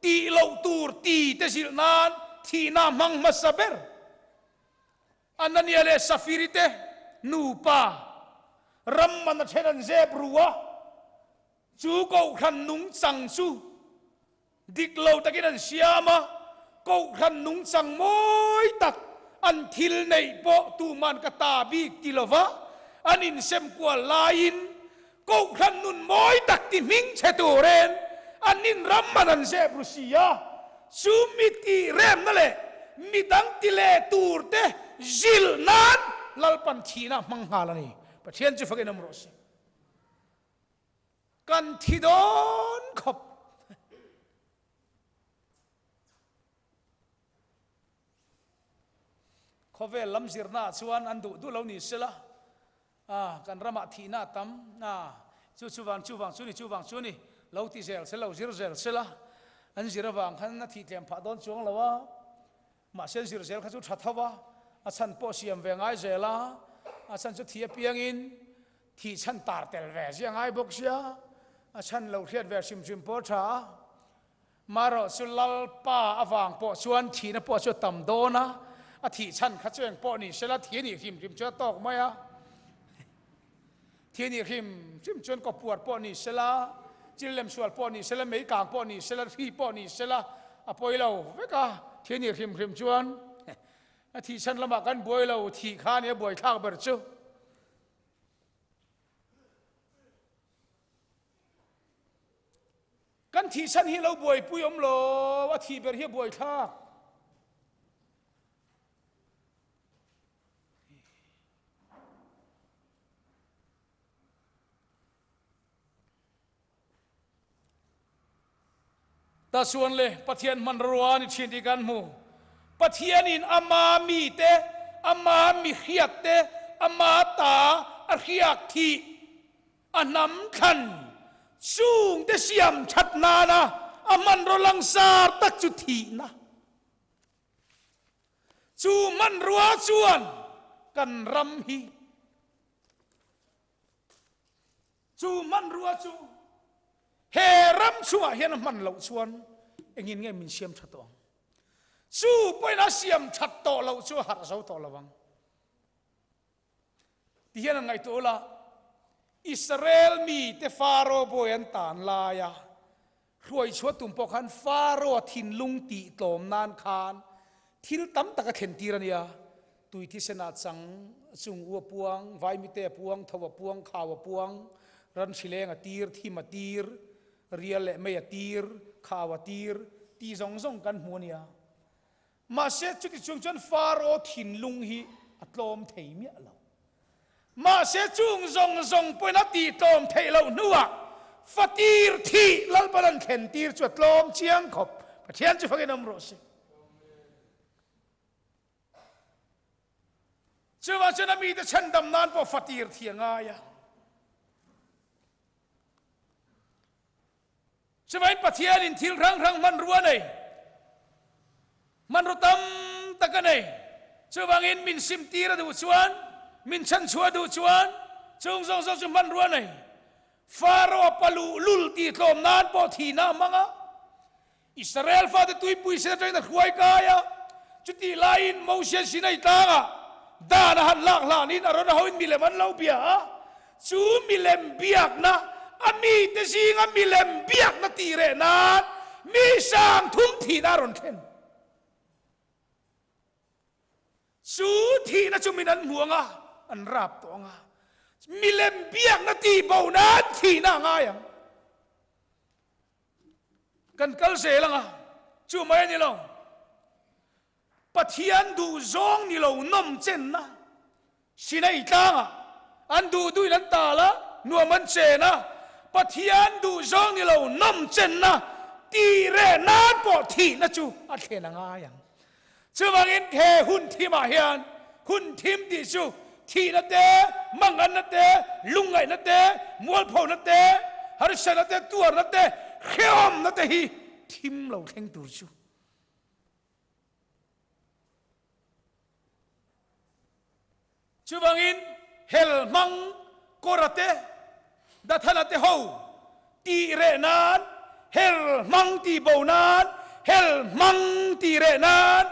tih loh tur ti te zilh nan thihna hmang hmasa ber Anania leh Safiri te nupa ram man a then an zep ru a, chu kohhran nungchang chu dik lo takin an siam a. Kohhran nungchang mawi tak an thil neih pawh tuman ka ta bik ti lova an insem kual laiin Kohhran nun mawi tak ti hming chhe turin an inram man an zep ru si a, chu mi tih remna leh mi dang ti leh turte zilh nan Lalpan thihna a hmang nghal a ni. Pathian chu fakin awm rawh se. Kan thi dawn khawp. Khawvel lam zirnaah chuan an duh duh lo ni sela, a kan ramah thihna a tam, a chu chu vang chu vang chu ni chu vang chu ni lo ti zel sela, lo zir zel sela, an zir avang khan a thih tlem phah dawn chuang lo a, mahse an zir zel kha chu tha tho a, a chhan pawh siam ve ngai zel a, a chhan chu thih apiangin thih chhan tar tel ve zia ngai bawk sia, a chhan lo hriat ve hrim hrim pawh a tha a. Marawh chu Lalpa avang pawh chuan thihna pawh chu a tam dawn a, a thih chhan kha chu eng pawh ni sela thi a nih hrim hrim chuan a tawk mai a. Thi a nih hrim hrim chuan kawpuar pawh ni sela, chil lem sual pawh ni sela, mei kang pawh ni sela, hri pawh ni sela a pawi lo vek a. Thi a nih hrim hrim chuan a thih chhan lamah kan buai lo, thih kha a nia buaithlak ber chu. Kan thihchhan hi lo buaipui awm lo, a thih ber hi a buaithlak. Ta chuan le, Pathian hmanrua a ni thin tih kan hmu. Pathianin ama mite, ama mihriat te, ama ta a hriak thih A hnam thlan chungte siam that nana a hmanraw langsar tak chu thihna. Chu hmanrua chuan kan ram hi chu hmanrua chu he ram chungah hian a hman loh chuan engin nge min siam tha tawh ang? Chu pawhin a siam that tawh loh chu a harh zo tawh lo ang. Ti hian an ngaihtuah ula, Israel mite Faro bawi an tan laia hruaichhuah tum pawh khan Faro thinlung tih tlawm nan khan thil tam tak a thlen tir a nia. Tui thisen ah chang, chung u a puang, vaimite a puang, tho a puang, khau a puang, ran hrileng a tir, thim a tir, rial leh mei a tir, khau a tir, tih zawng zawng kan hmu a nia. Mahse, chuti chung chuan Faro thinlung hi a tlawm thei miah lo. Mahse, chung zawng zawng pawhin a tih tlawm theih loh hnuah fatir thih Lalpan an thlen tir chu a tlawm chiang khawp. Pathian chu fakin awm rawh se. Chuvang chuan a mite chhandam nan pawh fatir thih a ngai a. Chuvangin Pathianin thil hrang hrang hmanrua a nei, hmanraw tam tak a nei. Chuvangin min simtir a duh chuan, min chhanchhuah a duh chuan chung zawng zawng chu hmanrua a nei. Faro-a paluh lul tih tlawm nan pawh thihna a hmang a. Israel fate tuipui sen atangin a hruai kai a, chutih laiin Mosian Sinai tlangah dan a han lak hlanin a rawn a hoin milem an lo bia a, chu milem biakna a mite zinga milem biakna tih reh nan mi sang thum thihna a rawn thlen. Chu thihna chu min an hmu ang a, an rap tawh ang a, milem biakna tih bo nan thihna a ngai ang. Kan kal zel ang a, chu mai a ni lo. Pathian duh zawng ni lo nawm chenna Sinai tlangah an duh duhin an tal a, nuam an chen a. Pathian duh zawng ni lo nawm chenna tih reh nan pawh thihna chu a thlen a ngai ang. Chuvangin he hun thimah hian hun thim tih chu thihna te, manganna te, lungngaihna te, mualphona te, harsatna te, tuarna te, hrehawmna te hi thim lo thleng tur chu. Chuvangin hel hmang Kora te, Dathana te ho tih reh nan, hel hmang tih bo nan, hel hmang tih reh nan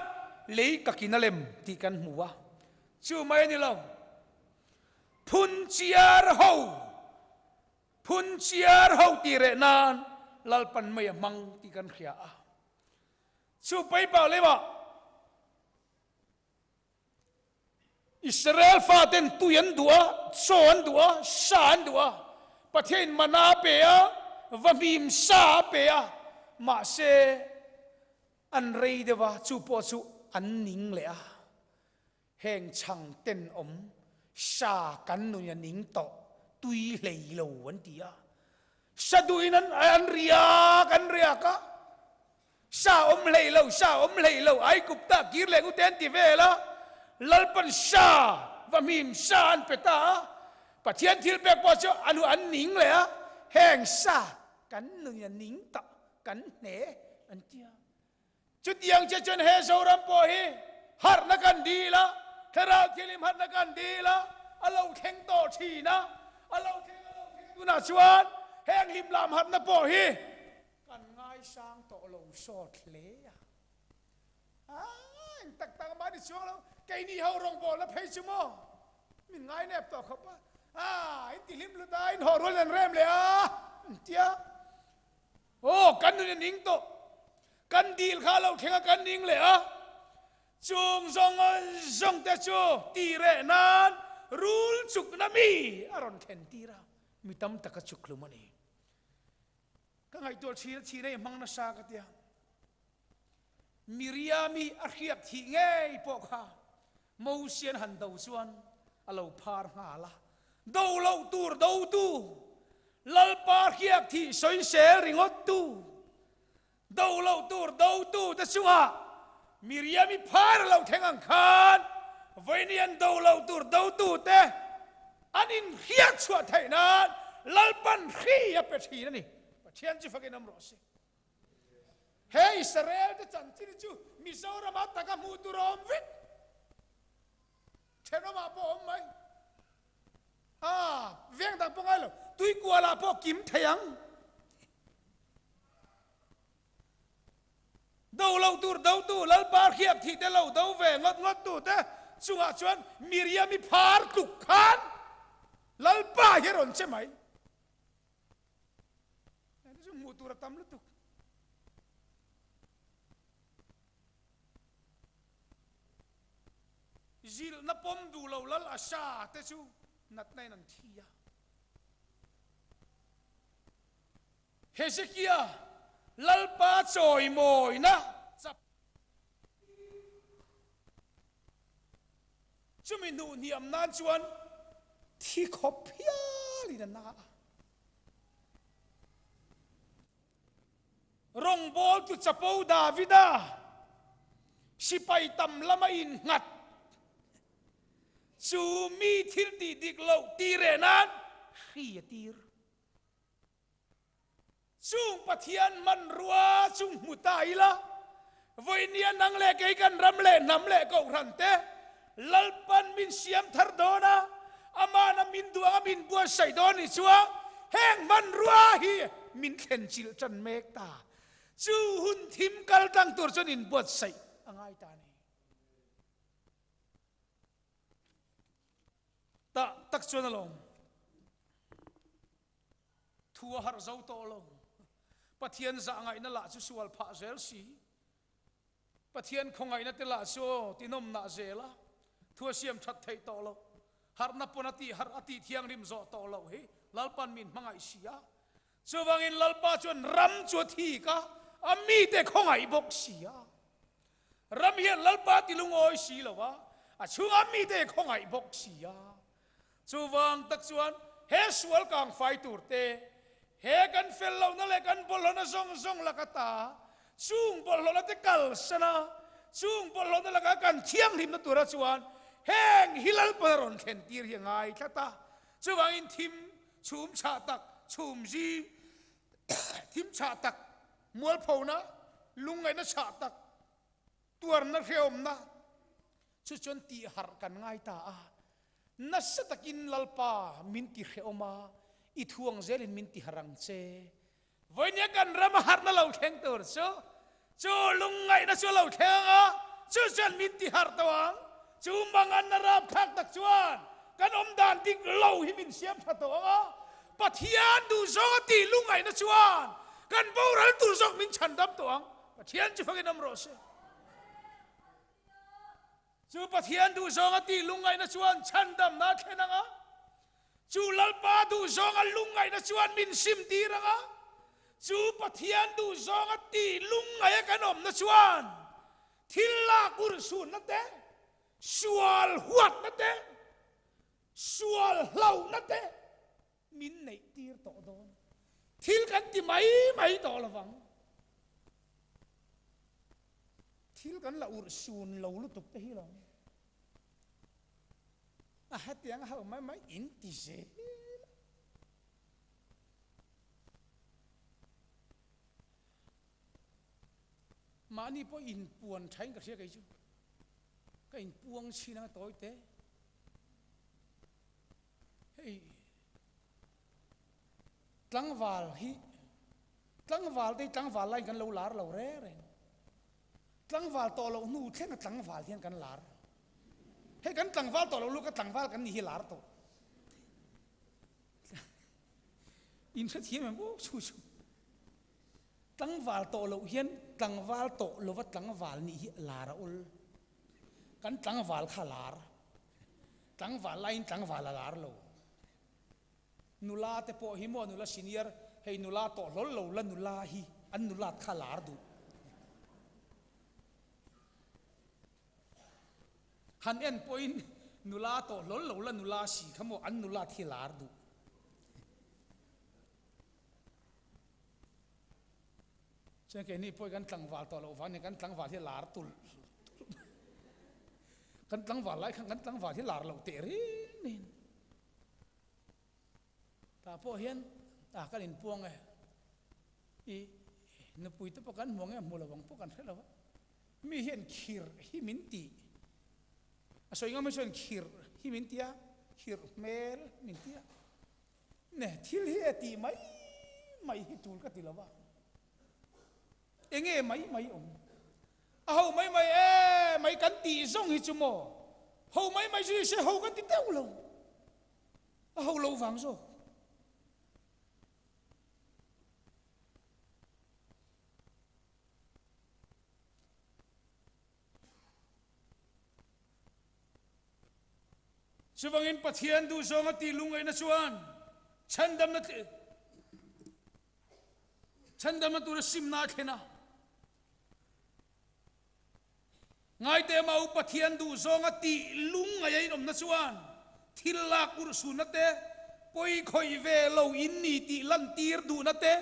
lei ka kin a lem tih kan hmu a. Chu mai a ni lo. Phunchiar ho, phunchiar ho tih reh nan Lalpan mei a hmang tih kan hria a. Chu paper lemah Israel faten tui an duh a, chaw an duh a, sa an duh a, Pathianin mana a pe a, vahmim sa a pe a, mahse an rei deuh a, chu pawh chu an ning leh a. Heng chhang tenawm sa kan nun a ning tawh tui hlei lo an ti a. Sa duhin an an riak an riak a, sa awm hlei lo, sa awm hlei lo, Aigupta kir leh ngute an ti vel a, Lalpan sa va hmim sa an pe ta a, Pathian thil pek pawh chu a hnu an ning leh a, heng sa kan nun a ning tawh kan hne an ti a. Chutiang che chuan he Zoram pawh hi harhna kan dil a, Thlarau Thianghlim harhna kan dil a, a lo thleng tawh thin a, a lo thleng a lo thleng tunah chuan heng hlimlam harhna pawh hi kan ngaisang tawh lo sawt hle a. Aa, eng tak tak mah ni chuang lo, keini ho rawngbawlna phei chu maw min ngainep tawh khawp a, aa, in tihlim lut a, in hawh rual an rem leh a, an tia. Aw, kan nun a ning tawh. Kan dil kha a lo thleng a, kan ning leh a. Chung zawng zawng te chu ti reh nan rul chukna mi a rawn thlen tir a, mi tam tak a chuk hlum a ni. Ka ngaihtuah thin a, thihna i hmang nasa ka tia. Miriami a hriat thih ngei pawh kha Mosian han do chuan a lo phar nghal a, do loh tur dotu, Lalpa hriak thih sawisel ringawttu, do loh tur dotu te chungah Miriami phar a lo thleng ang khan vawiin an do loh tur dotu te an inhriat chhuah theih nan Lalpan hri a pe thin a ni. Pathian chu fakin awm rawh se. He Israel te chanchin hi chu Mizoram ah taka hmuh tur a awm vek. Thenawm ah pawh a awm mai. Ah, veng dang pawh ngai lo. Tuikual ah pawh kim thei ang. Do lo tur do tu Lalpa hriak thih te lo do ve ngawt ngawt tu te chungah chuan Miriam-i phar tluk khan Lalpa hi a rawn che mai. Heng chu hmuh tur a tam lutuk. Zilhna pawm duh lo lal Asa te chu natna in an thi a. Hezekia Lalpa chawimawina chap Chumi hnuh hniam nan chuan thi khawp hialin a na a. Rawngbawltu chapo Davida sipai tam lama innghat chu mi thil tih dik loh tih reh nan hri a tir. Chung Pathian hmanrua chu hmu ta ila, vawinia nang leh kei kan ram leh hnam leh kohhran te Lalpan min siam thar dawn a, amahna min duh anga min buatsaih dawn ni chuan heng hmanrua hi min thlen chilh tan mek ta. Chu hun thim kal tlang tur chuan inbuatsaih a ngai ta a ni. Tah tak chuan alawm. Thu a harh zo tawh lo. Pathian zah ngaihna lah chu sual phah zel si. Pathian khawngaihna te lah chu aw tinawmnah zel a, thu a siam that theih tawh lo. Harhna pawn a tih harh a tih thianghlim zawh tawh loh hi Lalpan min hmangaih si a. Chuvangin Lalpa chuan ram chu a thik a, a mite khawngaih bawk si a. Ram hian Lalpa ti lungawi si lo a, a chhunga mite khawngaih bawk si a. Chuvang tak chuan he sual kang fai tur te, he kan fel lohna leh kan bawlhhlawhna zawng zawng laka ta, chung bawlhhlawhna te kalsan a, chung bawlhhlawhna laka kan thianghlimna tura chuan heng hi Lalpan a rawn thlen tir hi a ngai tlat a. Chuvangin thim chhum chhah tak, chhum zing thim chhah tak, mualphona, lungngaihna chhah tak, tuarna hrehawmna chu chuan tihharh kan ngai ta a. Nasa takin Lalpa min ti hrehawm a, i thuang zelin min ti harh ang che. Vawinia kan rama harhna lo thleng tur chu, chu lungngaihna chu a lo thleng ang a, chu chuan min ti harh tawh ang. Chu manganna rapthlak tak chuan kan awmdan dik lo hi min siam tha tawh ang a, Pathian duhzawng a tih lungngaihna chuan kan boral tur zawk min chhandam tawh ang. Pathian chu fakin awm rawh se. Chu Pathian duhzawnga tih lungngaihna chuan chhandamna a thlen ang a, chu Lalpa duhzawnga lungngaihna chuan min sim tir ang a, chu Pathian duhzawnga tih lungngaih a kan awmna chuan thil lak urhsunna te, sual huatna te, sual hlauhna te min neih tir tawh dawn. Thil kan ti mai mai tawh lo vang. Thil kan la urh sun lo lutuk te hi lo. A hetiang a ho mai mai in ti zel a. Mahni pawh inpuan thain ka hria kei chu. Ka inpuang chhin anga tawi te. Hei tlangval hi tlangval te hi tlangval laiin kan lo lar lo reng reng. Tlangval tawh loh hnu thlenga tlangval hian kan lar. Hei kan tlangval tawh loh luka tlangval kan nih hi lar tawh. In hrethiam em aw chu chu. Tlangval tawh loh hian tlangval tawh lova tlangval nih hi lar a ul. Kan tlangval kha lar. Tlangval laiin tlangval a lar lo. Nula te pawh hi maw nula senior hei nula tawh hlawl lo la nula hi an nulat kha lar duh. Han en pawhin nula tawh hlawl lo la nula si kha maw an nulat hi lar duh. Chuan keini pawh kan tlangval tawh loh vang nia kan tlangval hi lar tulh tulh mai. Kan tlangval lai khan kan tlangval hi lar loh teh reng nen. Tah pawh hian ah kan inpuang e. I nupui te pawh kan hmu ang e, hmu lo ang pawh kan hre lo a. Mi hian khirh hi min ti. A sawi ngam hi chuan khirh hi min ti a, khirh hmel min ti a. Ne, thil hi e tih mai mai hi tul ka ti lo va. Enge mai mai awm? A ho mai mai e mai kan tih zawng hi chu maw? Ho mai mai chu ni se ho kan ti deuh lo. A ho lo vang zawk. Chuvangin Pathian duhzawnga tih lungngaihna chuan chhandamna chhandamna tura simna a thlen a. Ngaite mau Pathian duhzawnga tih lungngaih a inawmna chuan thil lak urhsunna te, pawi khawih ve lo in ni tih lantir duhna te,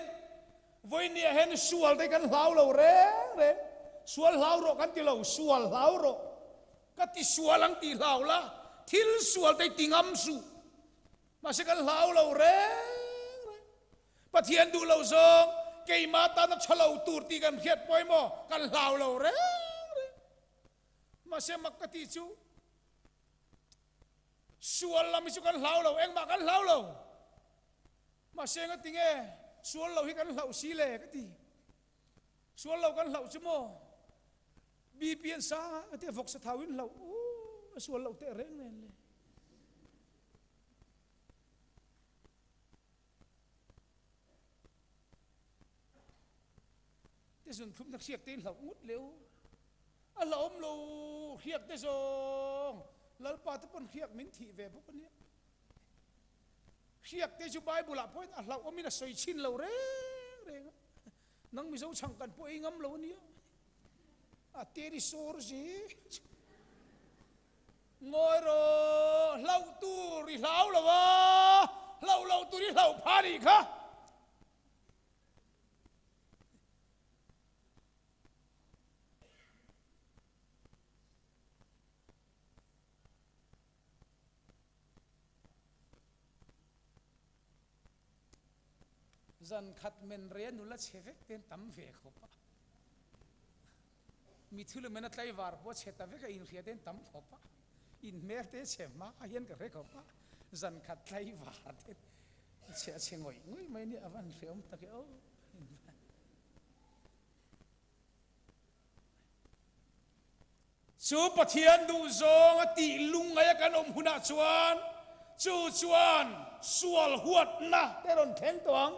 Vawinia hian sual te kan hlau lo reng reng. Sual hlau rawh kan ti lo, sual hlau rawh. Ka ti sual ang tih hlau la, thil sual te i ti ngam suh. Mahse kan hlau lo reng reng. Pathian duh lo zawng, keimah tana tha lo tur tih kan hriat pawimawh, kan hlau lo reng reng. Mahse mak ka tih chu, sual lam hi chu kan hlau lo, engmah kan hlau lo. Mahse nga tinge sual lo hi kan hlauh si le ka ti. Sual lo kan hlauh chu maw BP an sang a ka ti a vawksa thau in hlauh uh a sual loh teh reng nen le. Te zun thlum na hriak te in hlauh ngut le u. A hlauhawm lo hriak te zawng Lalpa te pawn hriak min thih ve bawk a nia. Hriak te chu Bible ah pawhin a hlauhawmin a sawi chhin lo reng reng a. Nang Mizo chhang kan pawh ei ngam lo a nia. A teri sawr zel chu. Ngawi rawh, hlauh tur i hlau lo a, hlauh loh tur i hlauh phah nih kha. Zan khat men rei a nula chhe vek te an tam ve khawp a. Mi thil men a tlaivar pawh a chhe ta vek a, inhria te an tam khawp a. Inhmer te chhe hma hian ka hre khawp a. Zan khat tlaivar te chhe a chhe ngawih ngawih mai nia, a va han hreawm tak e aw. Chu Pathian duhzawng a tih lungngaih a kan awm hunah chuan chu chuan sual huatna te rawn thleng tawh ang.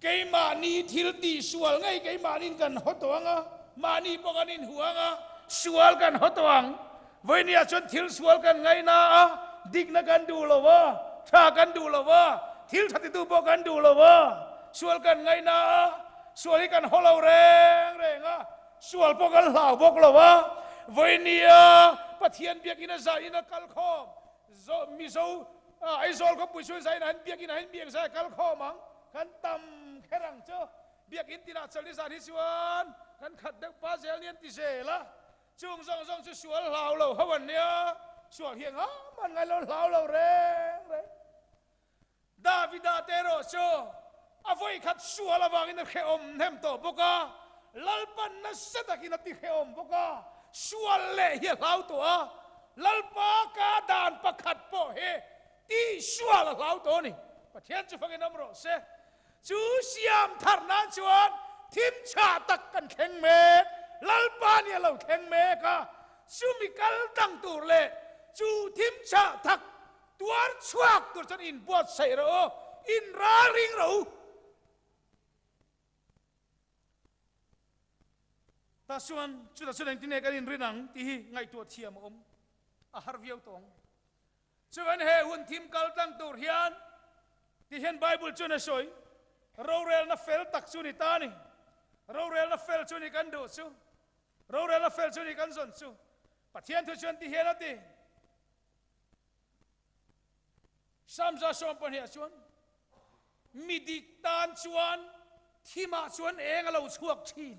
Keimahni thil tih sual ngei keimahniin kan haw tawh ang a, mahni pawh kan inhuah ang a, sual kan haw tawh ang. Vawinia chuan thil sual kan ngaina a, dikna kan duh lo a, tha kan duh lo a, thil tha titu pawh kan duh lo a, sual kan ngaina a, sual hi kan haw lo reng reng a, sual pawh kan hlau bawk lo a. Vawinia Pathian biakina zain a kal khawm, Mizo Aizawl khawpui chu zain ah hin biakinn ah hin mi engzai a kal khawm ang? Kan tam kher ang chu. Biakinn tinah chawlh zan hi chuan kan khat deuh pa zel ni an ti zel a. Chung zawng zawng chu sual hlau lo ho an nia. Sual hi engah mah an ngai lo, hlau lo reng reng. Davida te erawh chu a vawikhat sual avangin a hrehawm hnem tawh bawk a, Lalpan nasa takin a ti hrehawm bawk a, sual leh hi a hlau tawh a, Lalpa ka dan pakhat pawh hi tih sual a hlau tawh a ni. Pathian chu fangin awm rawh se. Chu siam thar nan chuan thim chhah tak kan thleng mek, Lalpa nih a lo thleng mek a, chumi kal tlang tur leh chu thim chhah tak Tuar chhuak tur chuan inbuatsaih rawh u, inralring rawh u. Tah chuan chutah chuan engtin nge kan inrin ang tih hi ngaihtuah thiam a awm a har viau tawh ang. Chuan he hun thim kal tlang tur hian ti hian Bible chuan a sawi, Rorelna fel tak chu ni ta a ni. Rorelna fel chu ni kan duh chu. Rorelna fel chu ni kan zawn chu. Pathian thu chuan ti hian a ti. Samza 12 ah chuan, Mi dik tan chuan thimah chuan eng a lo chhuak thin.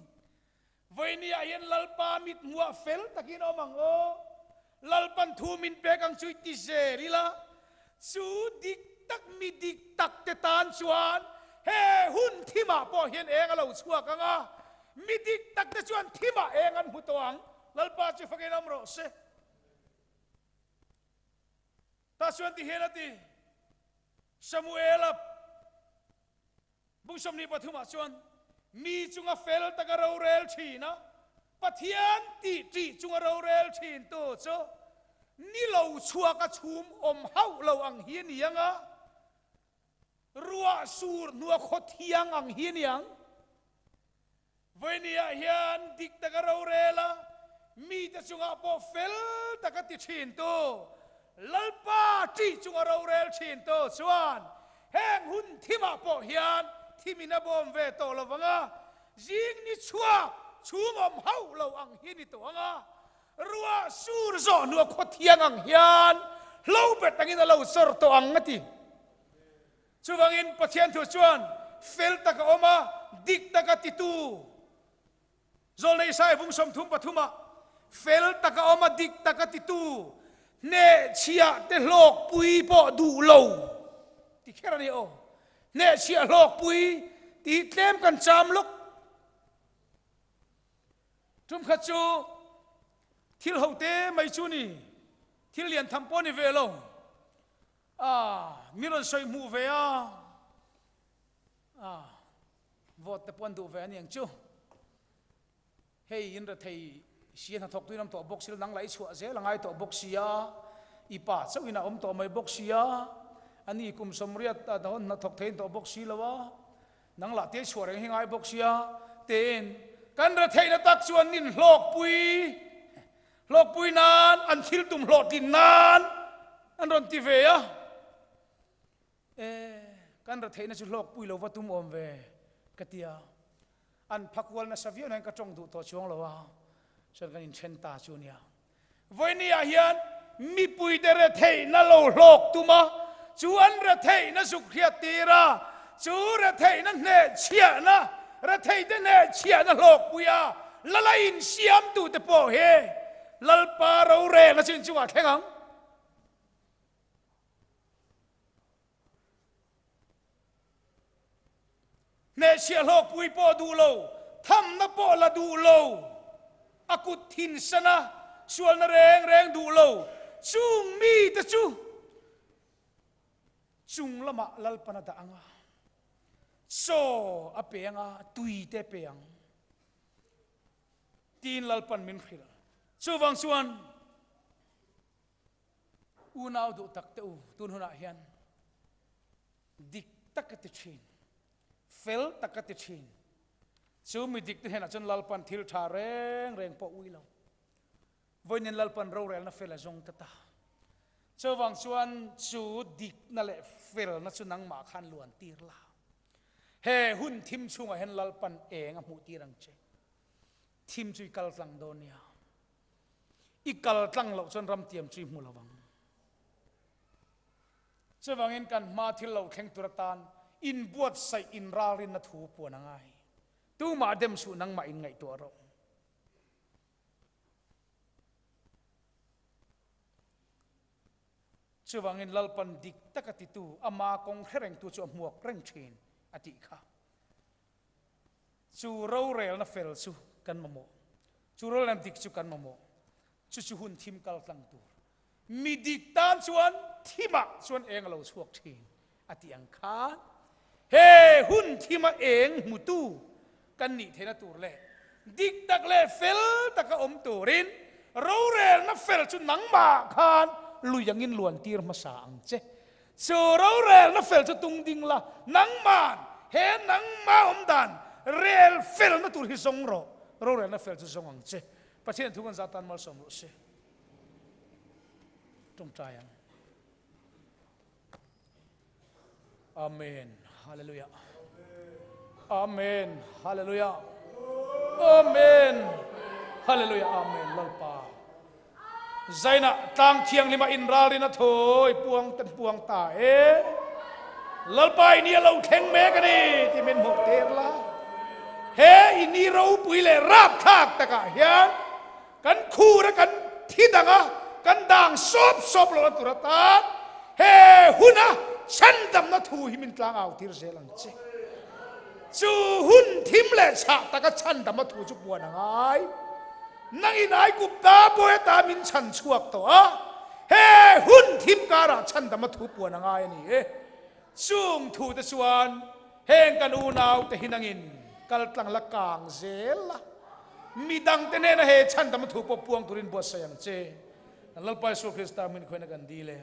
Vawinia hian Lalpa mit hmuah fel takin awm ang aw. Lalpan thu min pek ang chu i ti zel ila, chu dik tak mi dik tak te tan chuan he hun thimah pawh hian eng a lo chhuak ang a, mi dik tak te chuan thimah eng an hmu tawh ang. Lalpa chu fakin awm rawh se. Tah chuan ti hian a ti, Samuela bung 23 ah chuan, Mi chunga fel taka rorel thin a, Pathian tih ṭih chunga rorel thin tu chu ni lo chhuak a chhum awm hauh lo ang hi a ni ang a, ruah sur hnua khaw thiang ang hi a ni ang. Vawinia hian dik taka rorel a, mite chungah pawh fel taka ti thintu, Lalpa ṭih chunga rorel thintu chuan heng hun thimah pawh hian thimin a bawm ve tawh lo vang a, zing ni chhuak chhum awm hauh lo ang hi ni tawh ang a, ruah sur zawh hnua khaw thiang ang hian hlo bet angin a lo chawr tawh ang a ti. Chuvangin Pathian thu chuan fel taka awm a, dik taka titu Zawlnei Isaiah bung 33 ah fel taka awm a, dik taka titu hnehchhiah te hlawkpui pawh duh lo ti kher a ni aw. Hnehchhiah hlawkpui tih tlem kan cham lawk. Tumkhat chu thil hote mai chu ni, thil lian tham pawh ni ve lo. A, mi rawn sawi hmuh ve a, a, vote te pawh an duh ve a ni ang chu. Hei in rethei si a hnathawk tuin awm tawh bawk si lo, nang lah i chhuah zel a ngai tawh bawk si a, i pa chauhin a awm tawh mai bawk si a, ani kum 80 a hnathawk theiin tawh bawk si lo a, nang lah te chhuah reng hi ngai bawk si a, tein kan retheihna tak chuan nin hlawkpui. Hlawkpui nan, an thil tum hlawhtlin nan an rawn ti ve a. E, kan retheihna chu hlawkpui lo va tum awm ve ka ti a. An phakual nasa viau nain ka tawng duh tawh chuang lo a, chuan kan inthen ta chu nia. Vawinia hian mipuite retheihna lo hlawk tum a, chu an retheihna zuk hriat tir a, chu retheihna hnehchhiahna, retheite hnehchhiahna hlawkpui a, Lala insiamtute pawh hi Lalpa rorelna chu inchungah thleng ang. Hnehchhiah hlawkpui pawh duh lo, thamna pawh la duh lo, a kut thinsana sualna reng reng duh lo, chung mite chu chung lamah Lalpan a dah ang a, chaw a pe ang a, tui te a pe ang. Tiin Lalpan min hrilh. Chuvang chuan unau duh tak te u, tun hunah hian dik tak ka ti thin. Fel taka ti thin. Chu mi dik te hnenah chuan Lalpan thil tha reng reng pawh ui lo. Vawiin Lalpan rorelna fel a zawng ta ta. Chuvang chuan chu dikna leh felna chu nangmah khan luan tir la. He hun thim chhungah hian Lalpan eng a hmuh tir ang che. Thim chu i kal tlang dawn nia. I kal tlang loh chuan ramtiam chu i hmu lo ang. Chuvangin kan hma thil lo thleng tur atan inbuatsaih inralrinna thu puan a ngai. Tumah dem suh nangmah in ngaihtuah rawh. Chuvangin Lalpan dik taka titu ama kawng hre rengtu chu a hmuak reng thin a tih kha. Chu rorelna fel chu kan mamawh. Chu rorelna dik chu kan mamawh. Chu chu hun thim kal tlang tur. Mi dik tan chuan thimah chuan eng a lo chhuak thin a tih ang khan he hun thima eng hmutu kan nih theihna tur leh dik tak leh fel taka awm turin rorelna fel chu nangmah khan lui angin luan tir hmasa ang che. Chu rorelna fel chu tung ding la, nangman he nangma awm dan rel felna tur hi zawng rawh, rorelna fel chu zawng ang che. Pathian thu kan zah tan malsawm rawh se. Tawngtai ang. Amen. Hallelujah. Amen. Hallelujah. Amen. Hallelujah. Amen. Lalpa. Zaina tlang thianglima inralrin a thawi puang kan puang ta e. Lalpa ini a lo thleng mek a ni ti min hmuh tir la. He ini ropui leh rapthlak takah hian Kan khur a kan thi dang a, kan dang sawp sawp lo a tur atan he huna chhandamna thu hi min tlang au tir zel ang che. Chu hun thim leh chhah taka chhandama thu chu puan a ngai. Nangin Aigupta bawi ata min chhan chhuak tawh a, he hun thim karah chhandama thu puan a ngai a ni e. Chung thu te chuan heng kan unau te hi nangin kal tlang la kang zel a, midang te hnena he chhandam thu pawh puang turin buatsaih ang che. Lalpa Isua Krista hmin khawiin a kan dil e.